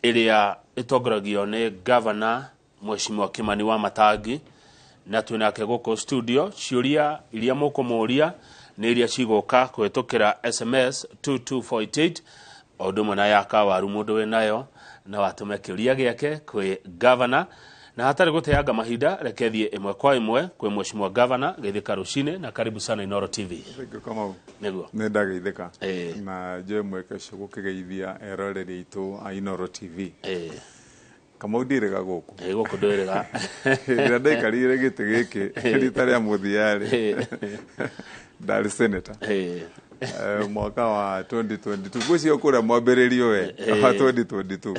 Ĩrĩa ĩtongoragio nĩ Gavana Mheshimiwa Kimani wa Matangi, na twĩ nake gũkũ studio. Ciũria iria mũkũmũria nĩ iria cigũka kũhĩtũkĩra SMS 22488, o ũndũ ũmwe na ya kawaru mũndũ wĩ nayo no atũme kĩũria gĩake kwĩ gavana. Na hatarĩ gũteanga mahinda, reke thiĩ ĩmwe kwa ĩmwe kwĩ Mheshimiwa Gavana. Geithĩka rũcinĩ na karibu sana Inooro TV. Thank you, Kamau. Nĩguo. Nĩ ndageithĩka. Na njoe mweke ũcio gũkĩgeithia eroreri aitũ a Inooro TV. Kamau, ndirĩga gũkũ. Ĩĩ, gũkũ ndwĩrĩga. Hĩndĩ ĩrĩa ndaikarire gĩtĩ gĩkĩ rita rĩa mũthia-rĩ, ndarĩ senator. Mwaka wa 2022, ngwĩciria kũrĩa mwambĩrĩrio we wa 2022,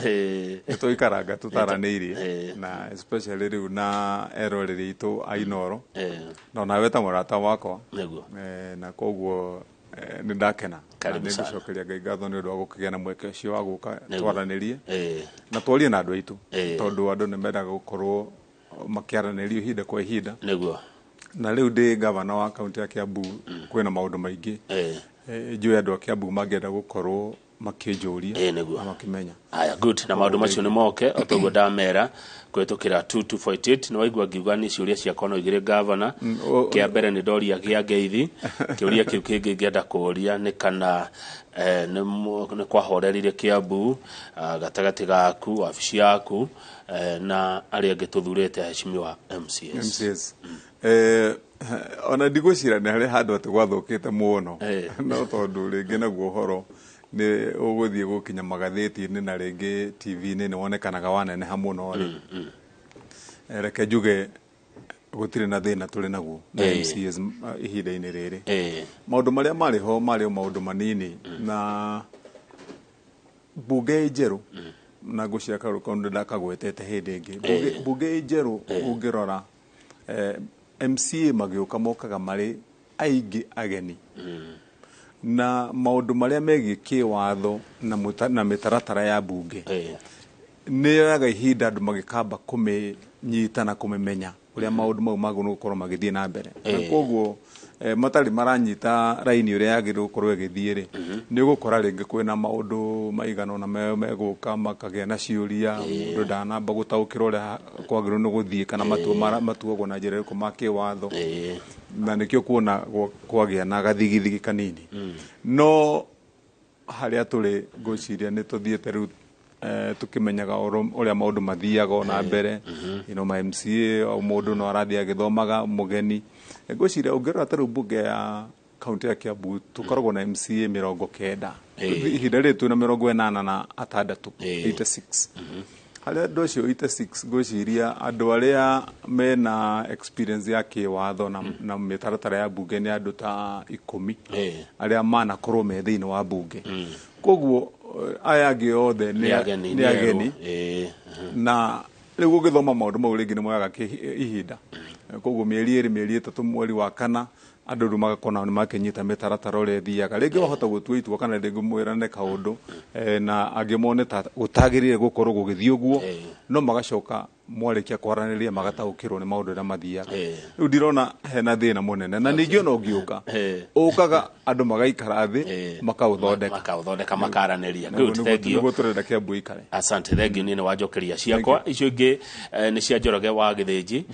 nĩ tũikaranga tũtaranĩirie na especially rĩu na eroreri aitũ a Inooro na onawe ta mũrata wakwa. Na koguo nĩ ndakena na Karibu nĩ sana. ngũcokeria Ngai ngatho nĩ ũndũ wa gũkĩgĩa na mweke ũcio wa gũka twaranĩrie na twarie na andũ aitũ, tondũ andũ nĩ mendaga gũkorwo makĩaranĩrio ihinda kwa ihinda. Na rĩu ndĩ gavana wa kaunti ya Kiambu, kwĩna maũndũ maingĩ njũĩ andũ a Kiambu mangĩenda gũkorwo makĩnjũria na makĩmenya. Aya, good. Na maũndũ macio nĩ moke o toguo ndamera kũhĩtũkĩra 2248. Nĩ waigua ngiuga nĩ ciũria ciakwa no igĩrĩ, gavana. Kĩa mbere nĩ ndoria kĩa ngeithi. Kĩũria kĩu kĩngĩ ingĩenda kũũria nĩ kana nĩ kwahorerire Kiambu, gatagatĩ gaku, wabici yaku, na arĩa angĩ tũthurĩte aheshimiwa MCAs. MCAs. Ona ndigwĩciria nĩ harĩ handũ atĩ gwathũkĩte mũno, no tondũ rĩngĩ naguo ũhoro nĩ ũgũthiĩ gũkinya magathĩti-inĩ na rĩngĩ TV-inĩ nĩ wonekanaga waneneha mũno rĩ. Reke njuge gũtirĩ na thĩna tũrĩ naguo na MCAs ihinda-inĩ rĩrĩ. Maũndũ marĩa marĩ ho marĩ o maũndũ manini, na bunge ĩ njerũ, na ngwĩciria kaũndũ kau nĩ ndakagwetete hĩndĩ ĩngĩ. Bunge ĩ njerũ, ũngĩrora MCA magĩũka mokaga marĩ aingĩ ageni, na maũndũ marĩa megiĩ kĩwatho na mĩtaratara ya bunge nĩ yoyaga ihinda andũ magĩkamba kũmĩnyita na kũmĩmenya ũrĩa maũndũ mau magĩrĩirwo gũkorwo magĩthiĩ na mbere. Na koguo matarĩ maranyita raini ũrĩa yagĩrĩirwo gũkorwo ĩgĩthiĩ rĩ, nĩ ũgũkora rĩngĩ kwĩna maũndũ maigana ũna megũka makagĩa na ciũria, mũndũ ndanamba gũtaũkĩrwo ũrĩa kwagĩrĩirwo nĩ gũthiĩ kana matua matuagwo na njĩra ĩrĩkũ ma kĩwatho, na nĩkĩo kuona kwagĩa na gathigithigi kanini. No harĩa tũrĩ, ngwĩciria nĩ tũthiĩte rĩu tũkĩmenyaga ũrĩa maũndũ mathiaga ona mbere. Ma MCA, o mũndũ no arathiĩ agĩthomaga mũgeni. Ngwĩciria ũngĩrora ta rĩu mbunge ya kaunti ya Kiambu, tũkoragwo na MCA 90. Ihinda rĩrĩ twĩna 86, 86. Harĩ andũ acio 86, ngwĩciria andũ arĩa mena experience ya kĩwatho na mĩtaratara ya mbunge nĩ andũ ta 10 arĩa manakorwo me thĩinĩ wa mbunge. Koguo aya angĩ othe nĩ ageni. Nĩ ageni. Na rĩu gũgĩthoma maũndũ mau rĩngĩ nĩ moyaga ihinda. Koguo mĩeri 2, mĩeri 3, mweri wa kana, andũ rĩu magakorwo nĩ makĩnyita mĩtaratara ũrĩa ĩthiaga. Rĩngĩ wahota gũtua itua kana rĩngĩ mwĩrane kaũndũ na angĩ mone ta gũtagĩrĩire gũkorwo gũgĩthiĩ ũguo, no magacoka mwarĩkia kwaranĩria magataũkĩrwo nĩ maũndũ ũrĩa mathiaga. Rĩu ndirona hena thĩna mũnene, na ningĩ ona ũngĩũka, ũkaga andũ magaikara thĩ makaũthondeka. Makaũthondeka, makaranĩria. Good, thank you. Nĩguo tũrenda Kiambu ĩikare. Asante, thank you. Niĩ nĩ wanjokeria ciakwa. Icio ingĩ nĩ cia Njoroge wa Gĩthĩnji.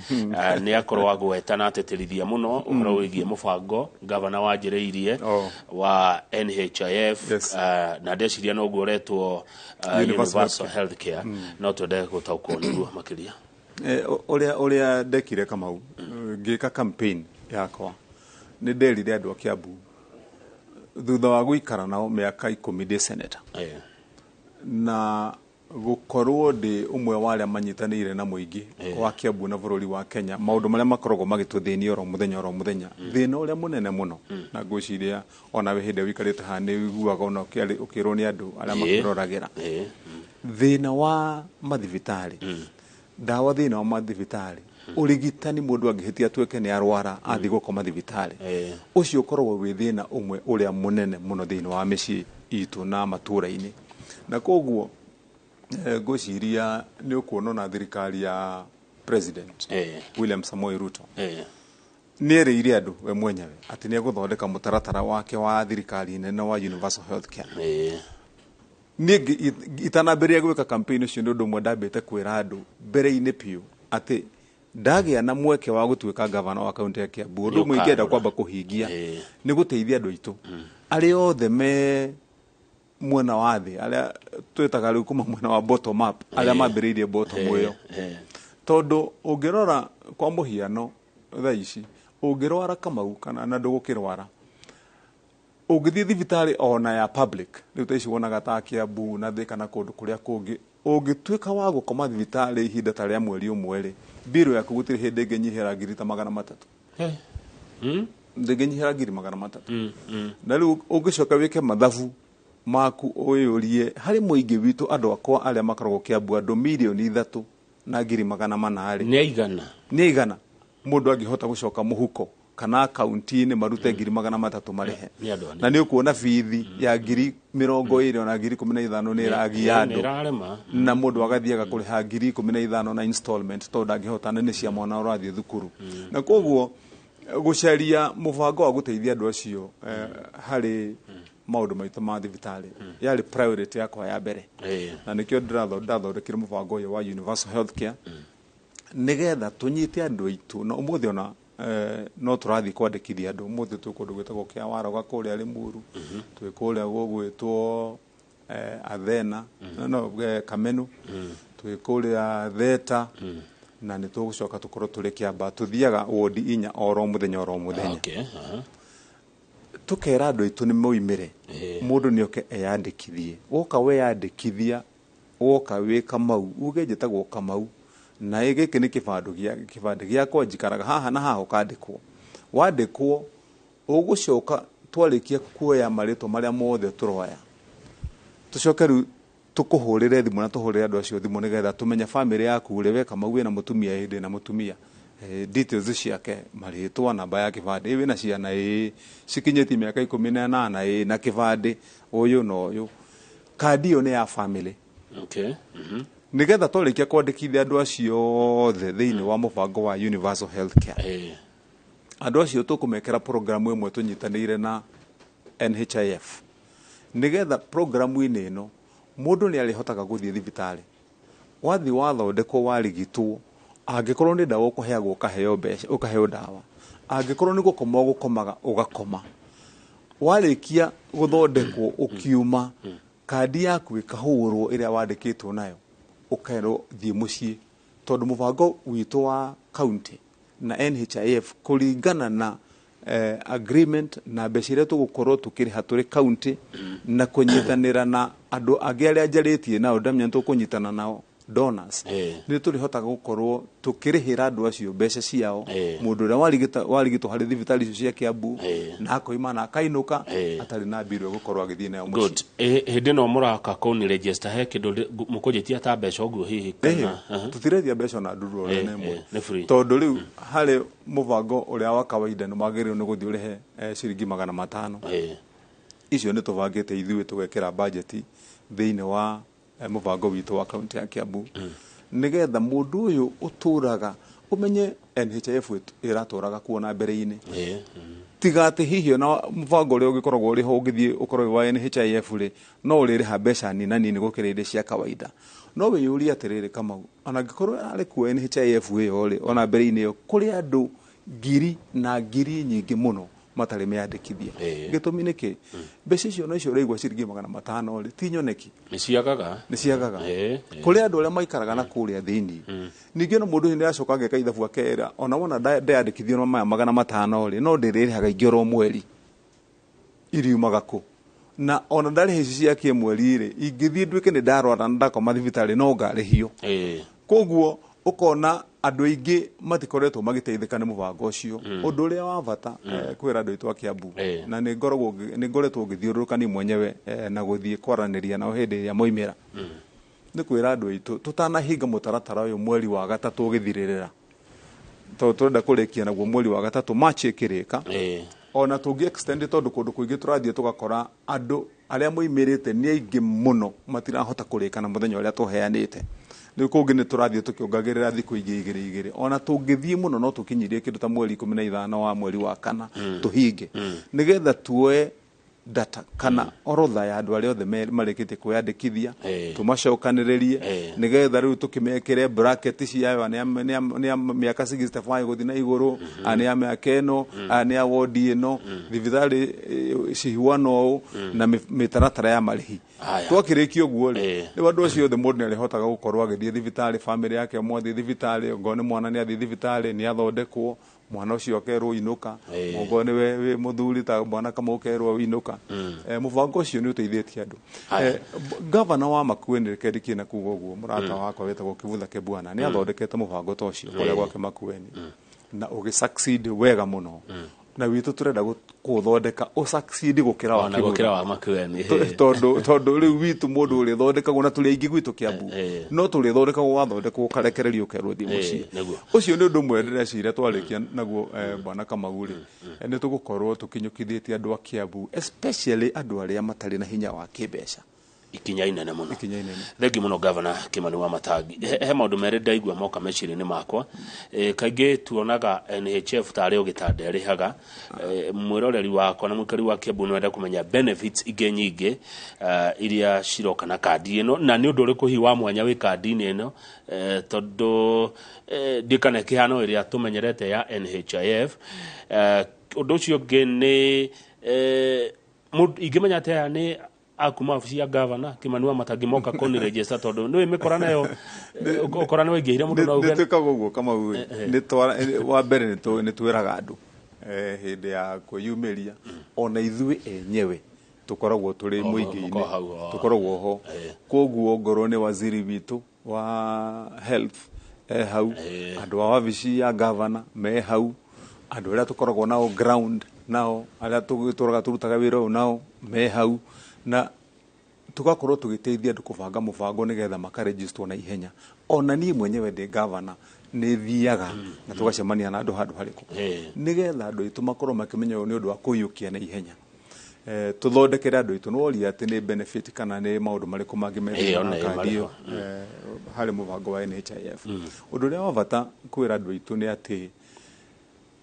Nĩ akorwo agweta na atĩtĩrithia mũno ũhoro wĩgiĩ mũbango gavana wanjĩrĩirie wa NHIF. Na ndeciria noguo ũretwo, Universal. Universal Healthcare. No twende gũtaũkwo nĩguo makĩria. Ũrĩa ndekire, Kamau, ngĩka campaign yakwa, nĩ nderire andũ a Kiambu thutha wa gũikara nao mĩaka 10 ndĩ senator na gũkorwo ndĩ ũmwe wa arĩa manyitanĩire na mũingĩ wa Kiambu na bũrũri wa Kenya maũndũ marĩa makoragwo magĩtũthĩnia oro mũthenya oro mũthenya. Thĩna ũrĩa mũnene mũno, na ngwĩciria onawe hĩndĩ ĩrĩa ũikarĩte haha nĩ ũiguaga ona ũkĩrwo nĩ andũ arĩa makwĩroragĩra, thĩna wa mathibitarĩ, ndawa thĩinĩ wa mathibitarĩ, ũrigitani, mũndũ angĩhĩtia atuĩke nĩ arwara athiĩ gũkoma thibitarĩ, ũcio ũkoragwo wĩ thĩna ũmwe ũrĩa mũnene mũno thĩinĩ wa mĩciĩ itũ na matũra-inĩ. Na koguo ngwĩciria nĩ ũkuona ona thirikari ya President William Samoei Ruto nĩ erĩire andũ we mwenyewe atĩ nĩ egũthondeka mũtaratara wake wa thirikari nene wa universal health care. Niĩ itanambĩrĩria gwĩka campaign ũcio, nĩ ũndũ ũmwe ndambĩte kwĩra andũ mbere-inĩ biũ atĩ ndagĩa na mweke wa gũtuĩka gavana wa kaunti ya Kiambu, ũndũ ũmwe ingĩenda kwamba kũhingia nĩ gũteithia andũ aitũ arĩa othe me mwena wa thĩ, arĩa twĩtaga rĩu kuma mwena wa bottom up, arĩa mambĩrĩirie bottom ĩyo. Tondũ ũngĩrora kwa mũhiano thaa ici, ũngĩrwara, Kamau, kana na ndũgũkĩrwara, ũngĩthiĩ thibitarĩ ona ya public rĩu ta ici wonaga ta Kiambu na Thika na kũndũ kũrĩa kũngĩ, ũngĩtuĩka wa gũkoma thibitarĩ ihinda ta rĩa mweri ũmwe rĩ, mbirũ yaku gũtirĩ hĩndĩ ĩngĩnyihĩra ngiri ta 300. Ndĩngĩnyihĩra ngiri 300. Na rĩu ũngĩcoka wĩke mathabu maku, ũyũrie harĩ mũingĩ witũ, andũ akwa arĩa makoragwo Kiambu, andũ 3,400,000 rĩ, Nĩ aigana? Nĩ aigana mũndũ angĩhota gũcoka mũhuko kana akaunti-inĩ marute ngiri 300 marĩhe? Nĩ andũ anini. Na nĩ ũkuona bithi ya ngiri 20 ona ngiri 15 nĩ ĩragia Nĩ andũ ĩrarema. Na mũndũ agathiaga kũrĩha ngiri 15 na installment tondũ ndangĩhota, na nĩ cia mwana ũrathiĩ thukuru. Na koguo gũcaria mũbango wa gũteithia andũ acio harĩ maũndũ maitũ ma thibitarĩ yarĩ priority yakwa ya mbere. Na nĩkĩo ndathondekire mũbango ũyũ wa universal health care, nĩgetha tũnyite andũ aitũ. Na ũmũthĩ ona no tũrathiĩ kwandĩkithia andũ. Ũmũthĩ twĩ kũndũ gwĩtagwo kĩa Waroga kũrĩa Limuru, twĩ kũrĩa gũgwĩtwo Athena, no Kamenu, twĩ kũrĩa Theta, na nĩ tũgũcoka tũkorwo tũrĩ Kĩamba. Tũthiaga wodi 4 oro mũthenya oro mũthenya. Tukera andũ aitũ nĩ moimĩre. Mũndũ nĩ oke eyandĩkithie. Woka weyandĩkithia, woka wĩ Kamau, uge njĩtagwo Kamau na ĩ gĩkĩ nĩ kĩbandĩ gĩa kĩbandĩ gĩakwa, njikaraga haha na haha, ũkandĩkwo. Wandĩkwo, ũgũcoka twarĩkia kuoya marĩtwa marĩa mothe tũroya, tũcoke rĩu tũkũhũrĩre thimũ na tũhũrĩre andũ acio thimũ, nĩgetha tũmenye bamĩrĩ yaku rĩ, we Kamau wĩna mũtumia? Ĩ, ndĩna mũtumia. Details ciake, marĩtwa, namba ya kĩbandĩ. Ĩ, wĩna ciana? Ĩ, cikinyĩtie mĩaka 18? Ĩ, na kĩbandĩ ũyũ na ũyũ. Kandi ĩyo nĩ ya family. Nĩgetha twarĩkia kwandĩkithia andũ acio othe thĩinĩ wa mũbango wa universal health care, andũ acio tũkũmekĩra programu ĩmwe tũnyitanĩire na NHIF, nĩgetha programu-inĩ ĩno mũndũ nĩ arĩhotaga gũthiĩ thibitarĩ. Wathiĩ wathondekwo, warigitwo, angĩkorwo nĩ ndawa ũkũheagwo, ũkaheo mbeca, ũkaheo ndawa. Angĩkorwo nĩ gũkoma ũgũkomaga, ũgakoma. Warĩkia gũthondekwo, ũkiuma, kandi yaku ĩkahũrwo ĩrĩa wandĩkĩtwo nayo, ũkerwo thiĩ mũciĩ, tondũ mũbango witũ wa county na NHIF, kũringana na agreement na mbeca iria tũgũkorwo tũkĩrĩha tũrĩ county na kũnyitanĩra na andũ angĩ arĩa njarĩtie nao, ndamenya tũkũnyitana nao, donors, nĩ tũrĩhotaga gũkorwo tũkĩrĩhĩra andũ acio mbeca ciao. Mũndũ ũrĩa warigitwo harĩ thibitarĩ icio cia Kiambu na akoima na akainũka atarĩ na mbirũ ĩgũkorwo agĩthiĩ nayo mũciĩ. Good. Hĩndĩ ĩno mũraka kũu nĩ register, he kĩndũ mũkũnjĩtia ta mbeca ũguo hihi kana? Tũtiretia mbeca ona ndurũ ona ĩmwe. Nĩ free. Tondũ rĩu harĩ mũbango ũrĩa wa kawaida nĩ wagĩrĩirwo nĩ gũthiĩ ũrĩhe ciringi 500. Icio nĩ tũbangĩte ithuĩ tũgekĩra bajeti thĩinĩ wa mũbango witũ wa kaunti ya Kiambu, nĩgetha mũndũ ũyũ ũtũraga ũmenye NHIF ĩratũraga kuona mbere-inĩ. Tiga atĩ hihi ona mũbango ũrĩa ũgĩkoragwo ũrĩ ho ũngĩthiĩ ũkorwo wĩ wa NHIF rĩ, no ũrĩrĩha mbeca nina nini gũkĩra iria cia kawaida. No wĩyũrie atĩrĩrĩ, Kamau, ona angĩkorwo arĩ kuo NHIF ĩyo rĩ, ona mbere-inĩ ĩyo kũrĩ andũ ngiri na ngiri nyingĩ mũno matarĩ meyandĩkithie. Gĩtũmi nĩ kĩ? Mbeca icio no icio ũraigua ciringi 500 rĩ, ti nyoneki. Nĩ ciagaga. Nĩ ciagaga. Kũrĩ andũ arĩa maikaraga na kũrĩa thĩinĩ. Ningĩ no mũndũ ũcio nĩ acoka ageka ithabu, akera ona wona ndeyandĩkithio na maya 500 rĩ, no ndĩrĩrĩhaga ingĩ oro mweri, iriumaga kũ? Na ona ndarĩha ici cia kĩmweri rĩ, ingĩthiĩ nduĩke nĩ ndarwara na ndakoma thibitarĩ, no ngarĩhio. Koguo ũkona andũ aingĩ matikoretwo magĩteithĩka nĩ mũbango ũcio. Ũndũ ũrĩa wa bata kwĩra andũ aitũ a Kiambu, na nĩ ngoretwo ngĩthiũrũrũka niĩ mwenyewe na gũthiĩ kwaranĩria nao hĩndĩ ĩrĩa moimĩra, nĩ kwĩra andũ aitũ tũtanahinga mũtaratara ũyũ mweri wa gatatũ ũgĩthirĩrĩra, tondũ tũrenda kũrĩkia naguo mweri wa gatatũ, March ĩkĩrĩka. Ona tũngĩ extend, tondũ kũndũ kũingĩ tũrathiĩ tũgakora andũ arĩa moimĩrĩte nĩ aingĩ mũno, matirahota kũrĩka na mũthenya ũrĩa tũheanĩte. Rĩu kũngĩ nĩ tũrathiĩ tũkĩongagĩrĩra thikũ ingĩ igĩrĩ igĩrĩ. Ona tũngĩthiĩ mũno no tũkinyirie kĩndũ ta mweri 15 wa mweri wa kana tũhinge, nĩgetha tuoe. Data kana orodha ya andũ arĩa othe marĩkĩtie kwĩyandĩkithia, tũmacokanĩrĩrie nĩgetha rĩu tũkĩmekĩre bracket ciayo, nĩ a mĩaka 65 gũthiĩ na igũrũ, a nĩ a mĩaka ĩno, a nĩ a wodi ĩno, thibitarĩ cihuana ũũ, na mĩtaratara ya marĩhi. Twakĩrĩkia ũguo rĩ, rĩu andũ acio othe, mũndũ nĩ arĩhotaga gũkorwo agĩthiĩ thibitarĩ, bamĩrĩ yake mwathiĩ thibitarĩ, ongorwo nĩ mwana nĩ athiĩ thibitarĩ, nĩ athondekwo, mwana ũcio akerwo inũka, ongorwo nĩwe wĩ mũthuri ta mwana kamwe ũkerwo inũka. Mũbango ũcio nĩ ũteithĩtie andũ. Gavana wa Makueni, reke ndikie na kuga ũguo, mũrata wakwa wĩtagwo Kĩbutha Kĩbwana nĩ athondekete mũbango ta ũcio kũrĩa gwake Makueni na ũgĩ succeed wega mũno, na witũ tũrenda kũũthondeka ũ succeed gũkĩra wa Ona Kĩbutha. gũkĩra wa Makueni. Tondũ rĩu witũ mũndũ ũrĩthondekagwo, na tũrĩ aingĩ gwitũ Kĩambu, no tũrĩthondekagwo, wathondekwo ũkarekererio ũkerwo thiĩ mũciĩ. Ũcio nĩ ũndũ ũmwe ndĩreciria twarĩkia naguo, bwana Kamau rĩ, nĩ tũgũkorwo tũkinyũkithĩtie andũ a Kĩambu, especially andũ arĩa matarĩ na hinya wa kĩmbeca. Ikinya inene mũno. Ikinya inene. Thengi mũno, Gavana Kimani wa Matangi. He maũndũ merĩ ndaigua moka meciria-inĩ makwa. Kaingĩ tuonaga NHF tarĩ o gĩtanda ĩrĩhaga. Mwĩroreri wakwa na mũikari wa Kiambu no enda kũmenya benefits ingĩ nyingĩ iria ciroka na kandi ĩno, na nĩ ũndũ ũrĩkũ hihi wa mwanya wĩ kandi-inĩ ĩno, tondũ ndiũĩ kana ĩkĩhana ĩrĩa tũmenyerete ya NHIF. Ũndũ ũcio ũngĩ nĩ ingĩmenya atĩ aya nĩ akuma wabici ya Gavana Kimani wa Matangi moka kũni register, tondũ nĩ mĩkora nayo ũkora nĩ waingĩhire mũndũ no Nĩ uge twĩkaga ũguo, Kamau ĩ. Wa mbere nĩ twĩraga andũ hĩndĩ ya kwĩyumĩria, ona ithuĩ enyewe tũkoragwo tũrĩ mũingĩ-inĩ. Mũkoragwo hau, o. Tũkoragwo ho. Koguo ngorwo nĩ waziri witũ wa health e hau, andũ a wabici ya gavana me hau, andũ arĩa tũkoragwo nao ground nao, arĩa tũraga tũrutaga wĩra ũyũ nao me hau, na tugakorwo tũgĩteithia andũ kũbanga mũbango nĩgetha makarejistwo na ihenya. Ona niĩ mwenyewe ndĩ gavana nĩ thiaga na tũgacemania na andũ handũ harĩkũ, nĩgetha andũ aitũ makorwo makĩmenya ũyũ nĩ ũndũ wa kũiyũkia na ihenya. Tũthondekere andũ aitũ nĩworia atĩ nĩ benefit kana nĩ maũndũ marĩkũ mangĩ methĩinĩ Ona na kandi marĩ ĩyo ho. Harĩ mũbango wa NHIF, ũndũ ũrĩa wa bata kwĩra andũ aitũ nĩ atĩ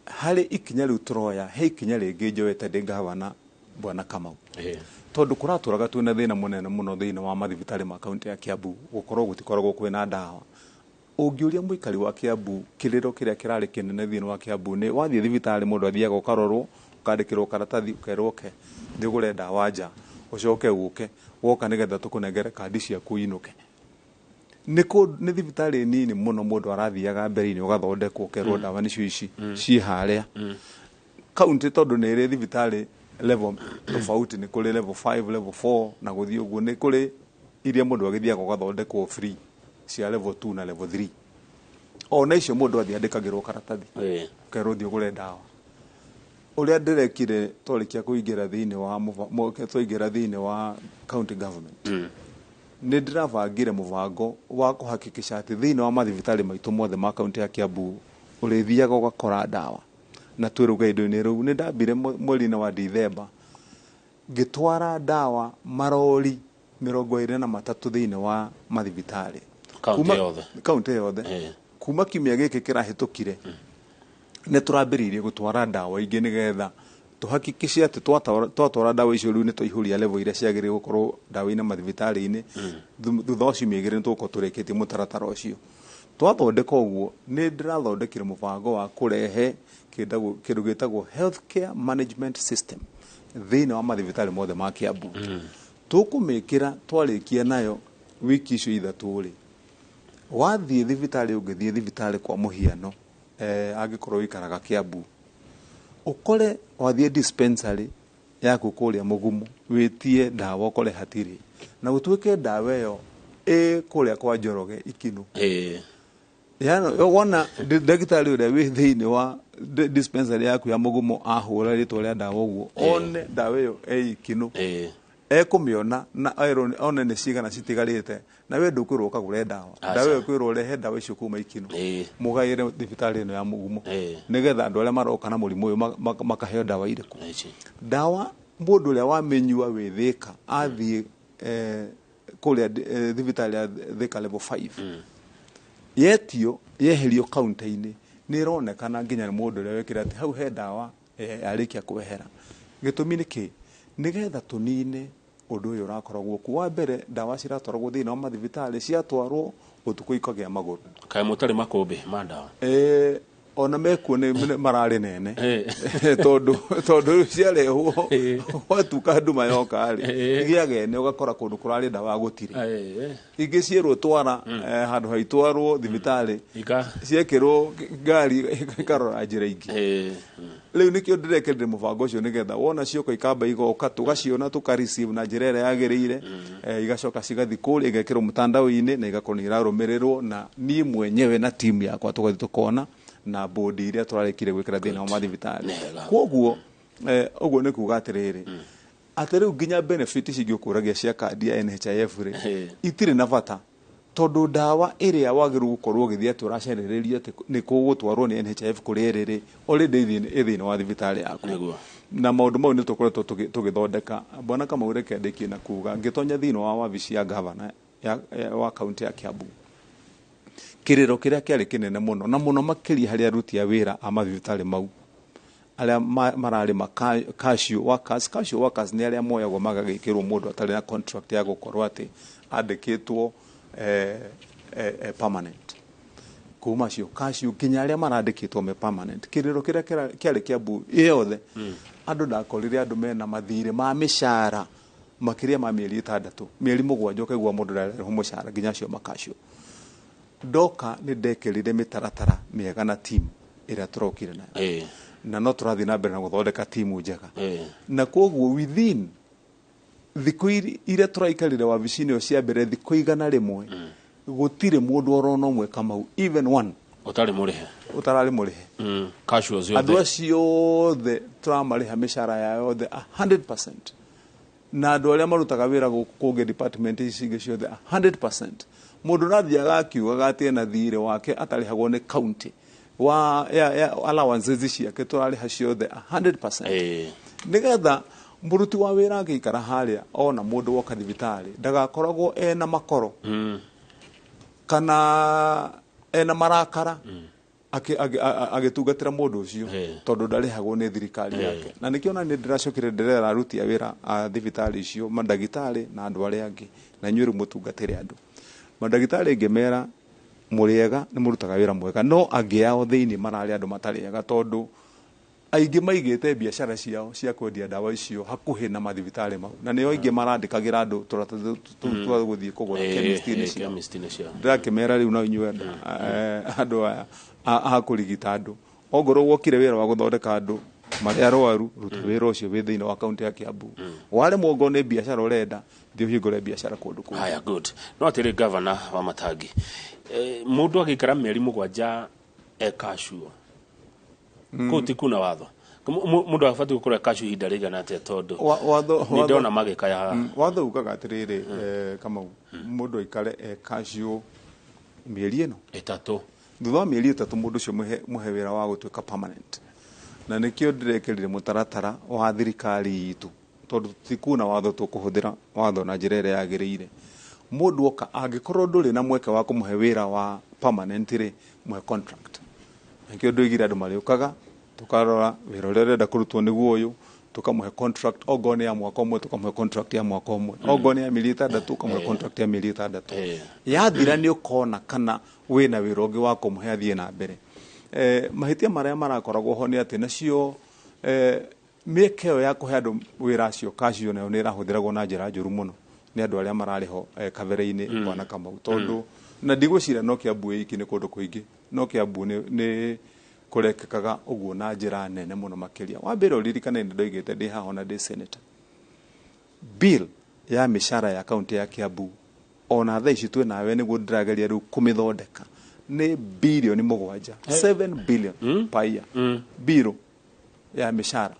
harĩ ikinya rĩu tũroya, he ikinya rĩngĩ njoete ndĩ gavana, bwana Kamau, tondũ kũratũraga twĩna thĩna mũnene mũno thĩinĩ wa mathibitarĩ ma kaunti ya Kiambu, gũkorwo gũtikoragwo kwĩna ndawa. Ũngĩũria mũikari wa Kiambu, kĩrĩro kĩrĩa kĩrarĩ kĩnene thĩinĩ wa Kiambu nĩ wathiĩ thibitarĩ, mũndũ athiaga ũkarorwo, ũkandĩkĩrwo karatathi, ũkerwo ke thiĩ ũgũre ndawa nja, ũcoke ũke woka nĩgetha tũkũnengere kandi ciaku inũke. Nĩ thibitarĩ nini mũno mũndũ arathiaga mbere-inĩ ũgathondekwo, ũkerwo ndawa nĩcio ici ciĩ harĩa kaunti, tondũ nĩ ĩrĩ thibitarĩ level tofauti, nĩ kũrĩ level 5, level 4 na gũthiĩ ũguo. Nĩ kũrĩ iria mũndũ agĩthiaga ũgathondekwo free cia level 2 na level 3. Ona icio mũndũ athiĩ andĩkagĩrwo karatathi, ũkerwo thiĩ ũgũre ndawa. Ũrĩa ndĩrekire twarĩkia kũingĩra thĩinĩ wa twaingĩra thĩinĩ wa county government, nĩ ndĩrabangire mũbango wa kũhakikisha atĩ thĩinĩ wa mathibitarĩ maitũ mothe ma kaunti ya Kiambu ũrĩthiaga ũgakora ndawa. Na twĩ rũgendo-inĩ rũu, nĩ ndambire mweri-inĩ wa Dithemba ngĩtwara ndawa marori 23 thĩinĩ wa mathibitarĩ. Kaunti yothe? Kaunti yothe. Kuma kiumia gĩkĩ kĩrahĩtũkire nĩ tũrambĩrĩirie gũtwara ndawa ingĩ nĩgetha tũhakikishe atĩ twatwara ndawa icio rĩu nĩ twaihũria level iria ciagĩrĩire gũkorwo ndawa-inĩ mathibitarĩ-inĩ. Thutha wa ciumia 2 nĩ tũgũkorwo tũrĩkĩtie mũtaratara ũcio. Twathondeka ũguo, nĩ ndĩrathondekire mũbango wa kũrehe kĩndũ gĩtagwo healthcare management system thĩinĩ wa mathibitarĩ mothe ma Kiambu. Tũkũmĩkĩra twarĩkia nayo wiki icio 3 rĩ, wathiĩ thibitarĩ, ũngĩthiĩ thibitarĩ kwa mũhiano, angĩkorwo wĩikaraga Kiambu, ũkore wathiĩ dispensary yaku kũrĩa Mũgumu wĩtie ndawa ũkore hatirĩ, na gũtuĩke ndawa ĩyo ĩ kũrĩa kwa Njoroge Ikinũ, yani wona ndagĩtarĩ ũrĩa wĩ thĩinĩ wa dispensary yaku ya Mũgumo ahũra rĩtwa rĩa ndawa ũguo, one ndawa ĩyo ĩ Ikinũ, ekũmĩona na erwo one nĩ cigana citigarĩte, na we ndũkwĩrwo ũkagũre ndawa. Ndawa ĩyo kwĩrwo ũrehe ndawa icio kuma Ikinũ, mũgaĩre thibitarĩ ĩno ya Mũgumo, nĩgetha andũ arĩa maroka na mũrimũ ũyũ makaheo ndawa irĩkũ. Ndawa mũndũ ũrĩa wamĩnyua wĩ Thĩka athiĩ kũrĩa thibitarĩ ya Thĩka level 5, yetio yeherio kaunta-inĩ, nĩ ĩronekana nginya nĩ mũndũ ũrĩa wekĩra atĩ hau he ndawa yarĩkia kwehera. Gĩtũmi nĩ kĩ? Nĩgetha tũnine ũndũ ũyũ ũrakoragwo kuo. Wa mbere, ndawa ciratwaragwo thĩinĩ wa mathibitarĩ, ciatwarwo ũtukũ ikagĩa magũrũ. Kaĩ mũtarĩ makũmbĩ ma ndawa? Ona mekuo nĩ mararĩ nene, tondũ rĩu ciarehwo gwatuka nduma yoka rĩ, igĩaga ene, ũgakora kũndũ kũrarĩ ndawa gũtirĩ. Ingĩ cierwo twara handũ haitwarwo thibitarĩ, ciekĩrwo ngari ikarora njĩra ingĩ. Rĩu nĩkĩo ndĩrekĩrire mũbango ũcio, nĩgetha wona cioka ikamba igoka, tũgaciona, tũka receive na njĩra ĩrĩa yagĩrĩire, igacoka cigathiĩ kũrĩa igekĩrwo mtandao-inĩ na igakorwo nĩ irarũmĩrĩrwo, na niĩ mwenyewe na timu yakwa tũgathiĩ tũkona na bodi iria tũrarĩkire gwĩkĩra thĩinĩ wa mathibitarĩ. Koguo ũguo nĩ kuga atĩrĩrĩ, atĩ rĩu nginya benefit ici ingĩũkũragia cia kandi ya NHIF rĩ, itirĩ na bata, tondũ ndawa ĩrĩa wagĩrĩirwo gũkorwo ũgĩthiĩ atĩ ũracerererio atĩ nĩ kũgũtwarwo nĩ NHIF kũrĩa ĩrĩ rĩ, already ĩ thĩinĩ wa thibitarĩ yaku. Na maũndũ mau nĩ tũkoretwo tũgĩthondeka. Bwana Kamau, reke ndĩkie na kuga, ngĩtonya thĩinĩ wa wabici ya gavana wa kaunti ya Kiambu, kĩrĩro kĩrĩa kĩarĩ kĩnene mũno na mũno makĩria harĩ aruti a wĩra a mathibitarĩ mau arĩa mararĩ ma casual workers. Casual workers nĩ arĩa moyagwo magagĩkĩrwo mũndũ atarĩ na contract ya gũkorwo atĩ andĩkĩtwo permanent. Kuma acio casual nginya arĩa marandĩkĩtwo me permanent, kĩrĩro kĩrĩa kĩarĩ Kiambu yothe, andũ ndakorire andũ mena mathirĩ ma mĩcara makĩria ma mĩeri 6, mĩeri 7, ũkaigua mũndũ ndararĩhwo mũcara, nginya acio makacio. Ndoka nĩ ndekĩrire mĩtaratara mĩega na team ĩrĩa tũrokire nayo, na no tũrathiĩ na mbere na gũthondeka timu njega. Na koguo within thikũ iria tũraikarire wabici-inĩ ĩyo cia mbere, thikũ 100, gũtirĩ mũndũ orona ũmwe, Kamau, even one, ũtarĩ mũrĩhe. Ũtararĩ mũrĩhe. Casuals andũ othe. Acio othe tũramarĩha mĩcara yao yothe 100%, na andũ arĩa marutaga wĩra gũkũ kũngĩ, department ici ingĩ ciothe, 100%. Mũndũ ũrathiaga akiugaga atĩ ena thirĩ wake atarĩhagwo nĩ county wa ya allowances ciake, tũrarĩha ciothe 100%, nĩgetha mũruti wa wĩra angĩikara harĩa ona mũndũ woka thibitarĩ ndagakoragwo ena makoro kana ena marakara agĩtungatĩra mũndũ ũcio, tondũ ndarĩhagwo nĩ thirikari yake. Na nĩkĩo ona nĩ ndĩracokire ndĩrera aruti a wĩra a thibitarĩ icio, mandagĩtarĩ na andũ arĩa angĩ, na inyuĩ rĩu mũtungatĩre andũ. Mandagĩtarĩ ngĩmera mũrĩ ega, nĩ mũrutaga wĩra mwega, no angĩ ao thĩinĩ mararĩ andũ matarĩ ega, tondũ aingĩ maigĩte biacara ciao cia kwendia ndawa icio hakuhĩ na mathibitarĩ mau, na nĩo aingĩ marandĩkagĩra andũ tũratathi tũu twa gũthiĩ kũgũra chemist-inĩ ciao. Chemist-inĩ ciao. Ndĩrakĩmera rĩu no inyuĩ andũ aya a kũrigita andũ, ongorwo wokire wĩra wa gũthondeka andũ marĩ arwaru, ruta wĩra ũcio wĩ thĩinĩ wa kaunti ya Kiambu. Waremwo, ongorwo nĩ biacara ũrenda, thiĩ ũhingũre biacara kũndũ kũngĩ. Haya, good. No atĩrĩ, gavana wa Matangi, mũndũ agĩikara mĩeri 7 e casual, kũu ti kuna watho? Mũndũ abatiĩ gũkorwo e casual ihinda rĩigana atĩa? Tondũ Watho nĩ ndona magĩkaya haha. Watho ugaga atĩrĩrĩ, Kamau, mũndũ aikare e casual mĩeri ĩno 3. Thutha wa mĩeri 3, mũndũ ũcio mũhe wĩra wa gũtuĩka permanent. Na nĩkĩo ndĩrekĩrire mũtaratara wa thirikari itũ, tondũ tikuna watho, tũkũhũthĩra watho na njĩra ĩrĩa yagĩrĩire. Mũndũ oka, angĩkorwo ndũrĩ na mweke wa kũmũhe wĩra wa permanent rĩ, mũhe contract. Nĩkĩo ndoigire andũ marĩũkaga, tũkarora wĩra ũrĩa ũrenda kũrutwo nĩguo ũyũ, tũkamũhe contract. Ongorwo nĩ ya mwaka ũmwe, tũkamũhe contract ya mwaka ũmwe. Ongorwo nĩ ya mĩeri 6, ũkamũhe contract ya mĩeri 6. Yathira, nĩ ũkona kana wĩna wĩra ũngĩ wa kũmũhe athiĩ na mbere. Mahĩtia marĩa marakoragwo ho nĩ atĩ nacio mĩeke ĩyo ya kũhe andũ wĩra acio casual nayo nĩ ĩrahũthĩragwo na njĩra njũru mũno nĩ andũ arĩa mararĩ ho kabere-inĩ, bwana Kamau, tondũ na ndigwĩciria no Kiambu ĩiki, nĩ kũndũ kũingĩ, no Kiambu nĩ kũrekĩkaga ũguo na njĩra nene mũno makĩria. Wa mbere, ũririkane nĩ ndoigĩte ndĩ haha ona ndĩ senator, bill ya mĩcara ya kaunti ya Kiambu ona thaa ici twĩ nawe nĩguo ndĩrageria rĩu kũmĩthondeka, nĩ birioni 7, 7 billion per year, bill ya mĩcara.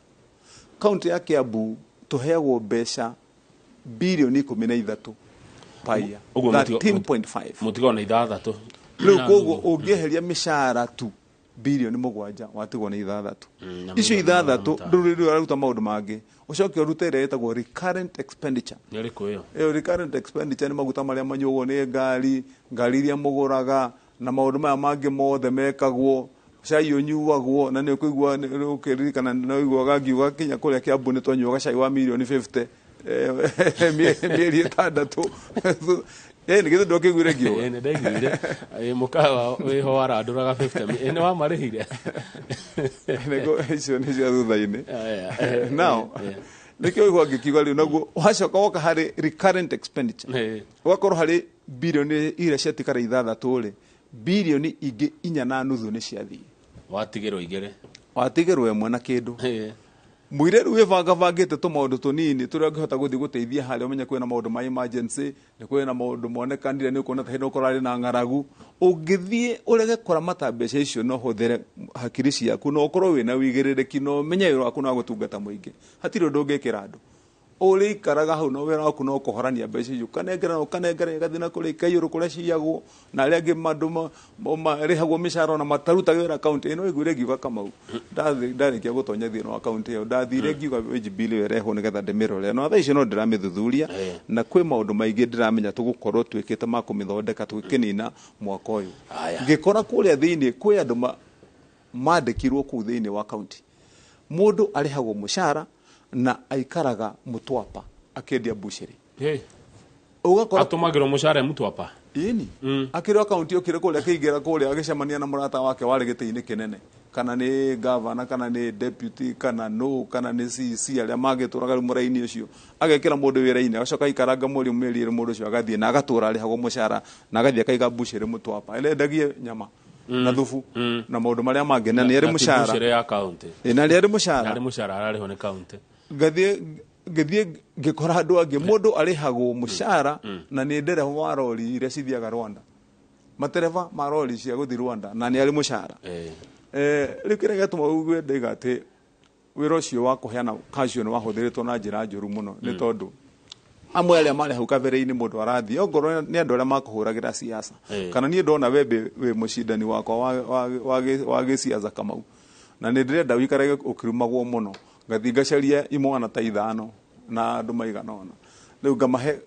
Kaunti ya Kiambu tũheagwo mbeca birioni 13 per year, Ũguo 13.5. Mũtigwo na 6. Rĩu koguo ũngĩeheria mĩcara tu birioni 7, watigwo nĩ 6. Na Icio mirioni 6 5. Rĩu rĩu ũraruta maũndũ mangĩ, ũcoke ũrute ĩrĩa ĩtagwo recurrent expenditure. Nĩ ĩrĩkũ ĩyo? Ĩyo recurrent expenditure nĩ maguta marĩa manyuagwo nĩ ngari, ngari iria mũgũraga na maũndũ maya mangĩ mothe mekagwo. Cai ũnyuagwo na nĩ ũkũigua ũkĩririkana nĩ ũiguaga ngiuga kinya kũrĩa Kiambu nĩ twanyuaga cai wa mirioni 50 mĩeri 6. Nĩ githĩ ndũkĩiguire ngiuga? Nĩ ndaiguire mũkawa wĩho warandũraga 50 nĩ wamarĩhire. Icio nĩ cia thutha-inĩ. Now nĩkĩo ũigua ngĩkiuga rĩu naguo wacoka woka harĩ recurrent expenditure, ũgakorwo harĩ birioni iria ciatigara 6 rĩ, birioni ingĩ 4.5 nĩ ciathiĩ. Watigĩrwo 2. Watigĩrwo 1 na kĩndũ. Mũirĩru wĩbangabangĩte tũmaũndũ tũnini tũrĩa ũngĩhota gũthiĩ gũteithia harĩa ũmenye kwĩna maũndũ ma emergency, nĩ kwĩna maũndũ monekanire, nĩ ũkuona ta hĩndĩ ũkorwo arĩ na ng'aragu. Ũngĩthiĩ ũrege kũramata mbeca icio na ũhũthĩre hakiri ciaku na ũkorwo wĩna wĩigĩrĩrĩki na ũmenye wĩra waku no gũtungata mũingĩ, hatirĩ ũndũ ũngĩkĩra andũ. Ũrĩikaraga hau na wĩra waku no kũhorania mbeca icio, ũkanengera ũkanengera igathiĩ na kũrĩa ikaiyũrwo kũrĩa ciyagwo, na arĩa angĩ andũ marĩhagwo mĩcara ona matarutaga wĩra kaunti ĩno. Iguire ngiuga Kamau ndarĩkia gũtonya thĩinĩ wa kaunti ĩyo, ndathire ngiuga wage bill ĩyo ĩrehwo nĩgetha ndĩmĩrore, no thaa icio no ndĩramĩthuthuria na kwĩ maũndũ maingĩ ndĩramenya tũgũkorwo twĩkĩte ma kũmĩthondeka tũgĩkĩnina mwaka ũyũ. Ngĩkora kũrĩa thĩinĩ kwĩ andũ mandĩkirwo kũu thĩinĩ wa kaunti, mũndũ arĩhagwo mũcara na aikaraga Mtwapa akĩendia mbucĩrĩ. Ũgakora atũmagĩrwo mũcara Mtwapa. Ĩni akĩrĩ kaunti okire kũrĩa akĩingĩra kũrĩa agĩcemania na mũrata wake warĩ gĩtĩ-inĩ kĩnene, kana nĩ governor kana nĩ deputy kana no kana nĩ CC arĩa magĩtũraga rĩu mũraini ũcio, agekĩra mũndũ wĩra-inĩ agacoka aikaranga mweri mĩeri ĩrĩ, mũndũ ũcio agathiĩ na agatũra arĩhagwo mũcara na agathiĩ akaiga mbucĩrĩ Mtwapa ĩrendagie nyama na thubu na maũndũ marĩa mangĩ, na nĩ arĩ mũcara ya kaunti, na nĩ arĩ mũcara, arĩ mũcara ararĩhwo nĩ kaunti. Ngĩthiĩ ngĩkora andũ angĩ mũndũ arĩhagwo mũcara na nĩ ndereba wa rori iria cithiaga Rwanda, matereba ma rori cia gũthiĩ Rwanda, na nĩ arĩ mũcara. Rĩu kĩrĩa gĩatũma ũigue ndaiga atĩ wĩra ũcio wa kũheana cash nĩ wahũthĩrĩtwo na njĩra njũru mũno nĩ tondũ amwe arĩa marĩ hau kabere-inĩ mũndũ arathiĩ ongorwo nĩ andũ arĩa makũhũragĩra siasa, kana niĩ ndona we wĩ mũcindani wakwa wa gĩciaca Kamau, na nĩ ndĩrenda ũikarage ũkĩrumagwo mũno, ngathiĩ ngacaria imwana ta 5 na andũ maigana ũna, rĩu ngamahe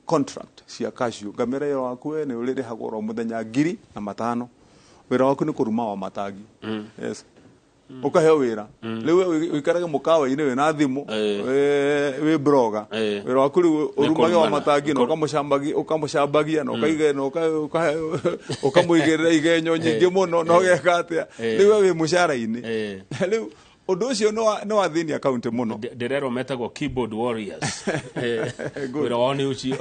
contract cia cash, ngamera wĩra waku we nĩ ũrĩrĩhagwo oro mũthenya 5,000, wĩra waku nĩ kũruma wa matangi. Yes, ũkaheo wĩra rĩu ũikarage mũkawa-inĩ wĩna thimũ wĩ blogger, wĩra waku rĩu ũrumage wa matangi na ũkamũcambagia na ũkamũigĩrĩra igenyo nyingĩ mũno na ũgeka atĩa, rĩu we wĩ mũcara-inĩ. Rĩu ũndũ ũcio nĩ wathĩnia kaunti mũno. Ndĩrerwo metagwo keyboard warriors, wĩra wao nĩ ũcio,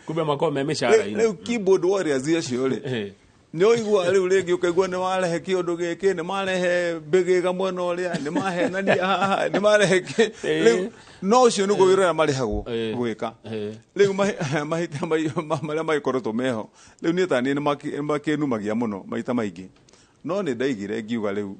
kumbe makorwo me mĩcara-inĩ. Rĩu keyboard warriors acio rĩ, nĩ ũigua rĩu rĩngĩ ũkaigua nĩ warehe kĩũndũ gĩkĩ, nĩ marehe mbĩgĩga mwena ũrĩa, nĩ mahenania haha, nĩ marehe rĩu no ũcio nĩguo wĩra ũrĩa marĩhagwo gwĩka. Rĩu mahĩtia marĩa magĩkoretwo meho rĩu niĩ ta niĩ nĩ makĩnumagia mũno maita maingĩ, no nĩ ndaigire ngiuga rĩu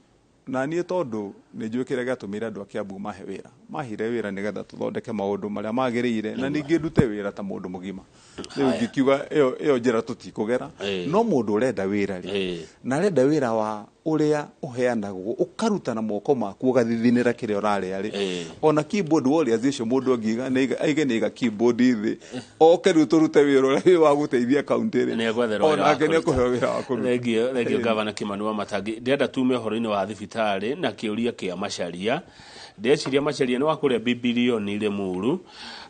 na niĩ tondũ nĩ njũĩ kĩrĩa gĩatũmire andũ a Kiambu mahe wĩra, mahire wĩra nĩgetha tũthondeke maũndũ marĩa magĩrĩire na ningĩ ndute wĩra ta mũndũ mũgima. Rĩu ngĩkiuga ĩyo njĩra tũtikũgera, no mũndũ ũrenda wĩra rĩ, na arenda wĩra wa ũrĩa ũheanagwo ũkaruta na moko maku ũgathithinĩra kĩrĩa ũrarĩa rĩ, ona keyboard warriors icio mũndũ angiuga aige nĩ aiga keyboard thĩ oke rĩu tũrute wĩra ũrĩa wa gũteithia kaunti rĩ, onake nĩ ekũheo wĩra wa kũruta. Thengio Gavana Kimani Wamatangi. Ndĩrenda tume ũhoro-inĩ wa thibitarĩ na kĩũria kĩa Macharia. Ndĩreciria Macharia nĩ wa kũrĩa Bibilioni Limuru,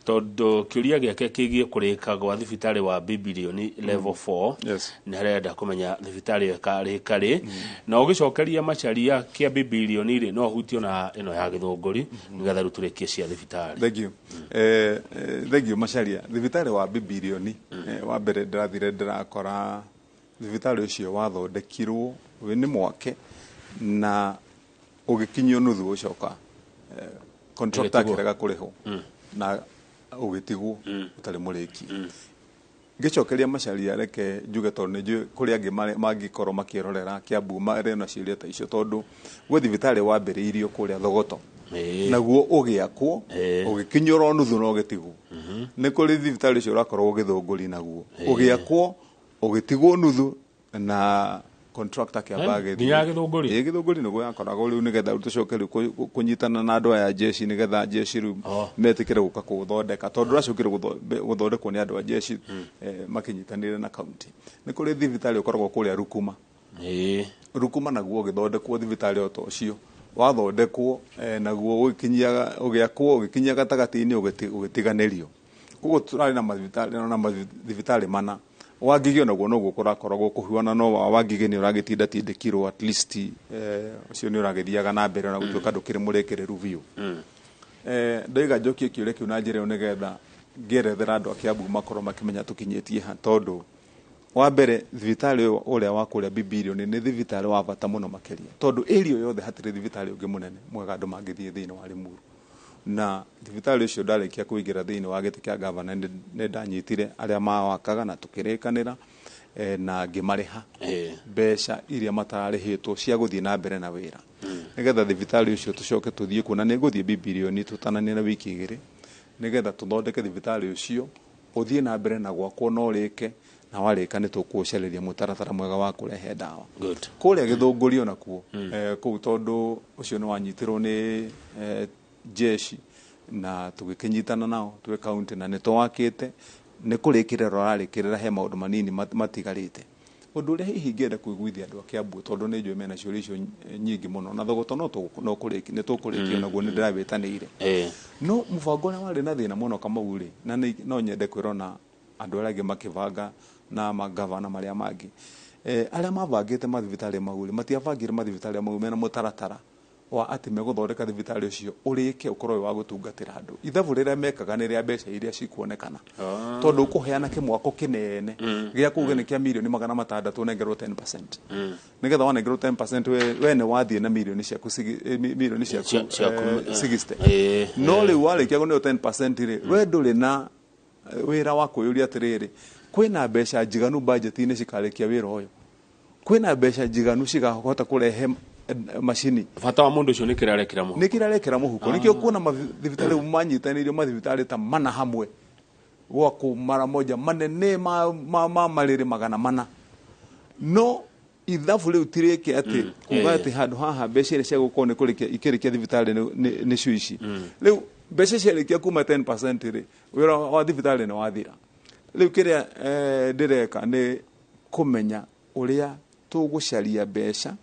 tondũ kĩũria gĩake kĩgiĩ kũrĩka gwa thibitarĩ wa Bibilioni level 4. Nĩ arenda kũmenya thibitarĩ ĩyo ĩkarĩka rĩ, na ũgĩcokeria Macharia kĩa Bibilioni rĩ, no ũhutio na ĩno ya Gĩthũngũri nĩgetha rĩu tũrĩkie cia thibitarĩ. Thank you. Thank you Macharia. Thibitarĩ wa Bibilioni wa mbere ndĩrathire ndĩrakora thibitarĩ ũcio wathondekirwo nĩ mwake na ũgĩkinyio nuthu ũcoka contractor akĩrega kũrĩhwo na ũgĩtigwo ũtarĩ mũrĩki. Ngĩcokeria Macharia reke njuge tondũ nĩ njũĩ kũrĩ angĩ mangĩkorwo makĩrorera Kiambu marĩ na ciũria ta icio, tondũ gwĩ thibitarĩ wambĩrĩirio kũrĩa Thogoto naguo ũgĩakwo ũgĩkinyũrwo nuthu na ũgĩtigwo. Nĩ kũrĩ thibitarĩ ũcio ũrakorwo Gĩthũngũri naguo ũgĩakwo ũgĩtigwo nuthu na contractor kĩamba agĩthiĩ nginya Gĩthũngũri. Gĩthũngũri nĩguo yakoragwo rĩu nĩgetha rĩu tũcoke rĩu kũnyitana na andũ aya jeshi nĩgetha jeshi rĩu metĩkĩre gũka kũũthondeka, tondũ ũracokire gũthondekwo nĩ andũ a jeshi makĩnyitanĩire na kaunti. Nĩ kũrĩ thibitarĩ ũkoragwo kũrĩa Rukuma Rukuma naguo ũgĩthondekwo thibitarĩ o ta ũcio wathondekwo, naguo ũgĩkinyia ũgĩakwo ũgĩkinyia gatagatĩ-inĩ ũgĩtiganĩrio. Koguo tũrarĩ na mathibitarĩ na mathibitarĩ mana. Wa Ngigĩ onaguo noguo kũrakoragwo kũhuana, no wa Ngigĩ nĩ ũragĩtindatindĩkirwo at least, ũcio nĩ ũragĩthiaga na mbere ona gũtuĩka ndũkĩrĩ mũrĩkĩrĩru biũ. Ndoiga njokie kĩũria kĩu na njĩra ĩyo nĩgetha ngĩerethera andũ a Kiambu makorwo makĩmenya tũkinyĩtie ha, tondũ wa mbere thibitarĩ ũyũ ũrĩa wa kũrĩa Bibilioni nĩ thibitarĩ wa bata mũno makĩria, tondũ area yothe hatirĩ thibitarĩ ũngĩ mũnene mwega andũ mangĩthiĩ thĩinĩ wa Limuru. Na thibitarĩ ũcio ndarĩkia kũingĩra thĩinĩ wa gĩtĩ kĩa gavana, nĩ ndanyitire arĩa mawakaga na tũkĩrĩkanĩra, na ngĩmarĩha mbeca iria matararĩhĩtwo cia gũthiĩ na mbere na wĩra, nĩgetha thibitarĩ ũcio tũcoke tũthiĩ kuo, na nĩ ngũthiĩ Bibilioni tũtananie na wiki 2, nĩgetha tũthondeke thibitarĩ ũcio ũthiĩ na mbere na gwakwo na ũrĩke, na warĩka nĩ tũkũũcarĩria mũtaratara mwega wa kũrehe ndawa. Kũrĩa Gĩthũngũri onakuo, kũu tondũ ũcio nĩ wanyitirwo nĩ jeshi na tũgĩkĩnyitana nao twĩ kaunti na nĩ twakĩte, nĩ kũrĩkĩrĩra ũrarĩkĩrĩra, he maũndũ manini matigarĩte. Ũndũ ũrĩa hihi ingĩenda kũiguithia andũ a Kiambu, tondũ nĩ njũĩ mena ciũria icio nyingĩ mũno, na Thogoto no nĩ tũkũrĩkia naguo, nĩ ndĩrawĩtanĩire. No mũbango ũrĩa warĩ na thĩna mũno Kamau rĩ, na no nyende kwĩrwo na andũ arĩa angĩ makĩbanga na magavana marĩa mangĩ, arĩa mabangĩte mathibitarĩ mau rĩ, matiabangire mathibitarĩ mau mena mũtaratara wa atĩ megũthondeka thibitarĩ ũcio ũrĩke ũkorwo wĩ wa gũtungatĩra andũ. Ithabu rĩrĩa mekaga nĩ rĩa mbeca iria cikuonekana, tondũ ũkũheana kĩmwako kĩnene gĩa kuga nĩ kĩa mirioni 600 ũnengerwo 10%, nĩgetha wanengerwo 10% we nĩ wathiĩ na mirioni ciaku mirioni ciaku 60. No rĩu warĩkia kũneo 10% rĩ, we ndũrĩ na wĩra wa kwĩyũria atĩrĩrĩ, kwĩna mbeca njiganu budget-inĩ cikarĩkia wĩra ũyũ, kwĩna mbeca njiganu cikahota kũrehe macini. Bata wa mũndũ ũcio nĩ kĩrĩa arekĩra mũhuko. Nĩ kĩrĩa arekĩra mũhuko. Nĩkĩo kuona mathibitarĩ manyitanĩirio mathibitarĩ ta mana hamwe gwakwo mara moja manene ma marĩrĩ 400, no ithabu rĩu tirĩke atĩ kuga atĩ handũ haha mbeca iria cia gũkorwo nĩ kũrĩkia ikĩrĩkia thibitarĩ nĩcio ici. Rĩu mbeca ciarĩkia kuma 10% rĩ, wĩra wa thibitarĩ nĩ wathira. Rĩu kĩrĩa ndĩreka nĩ kũmenya ũrĩa tũgũcaria mbeca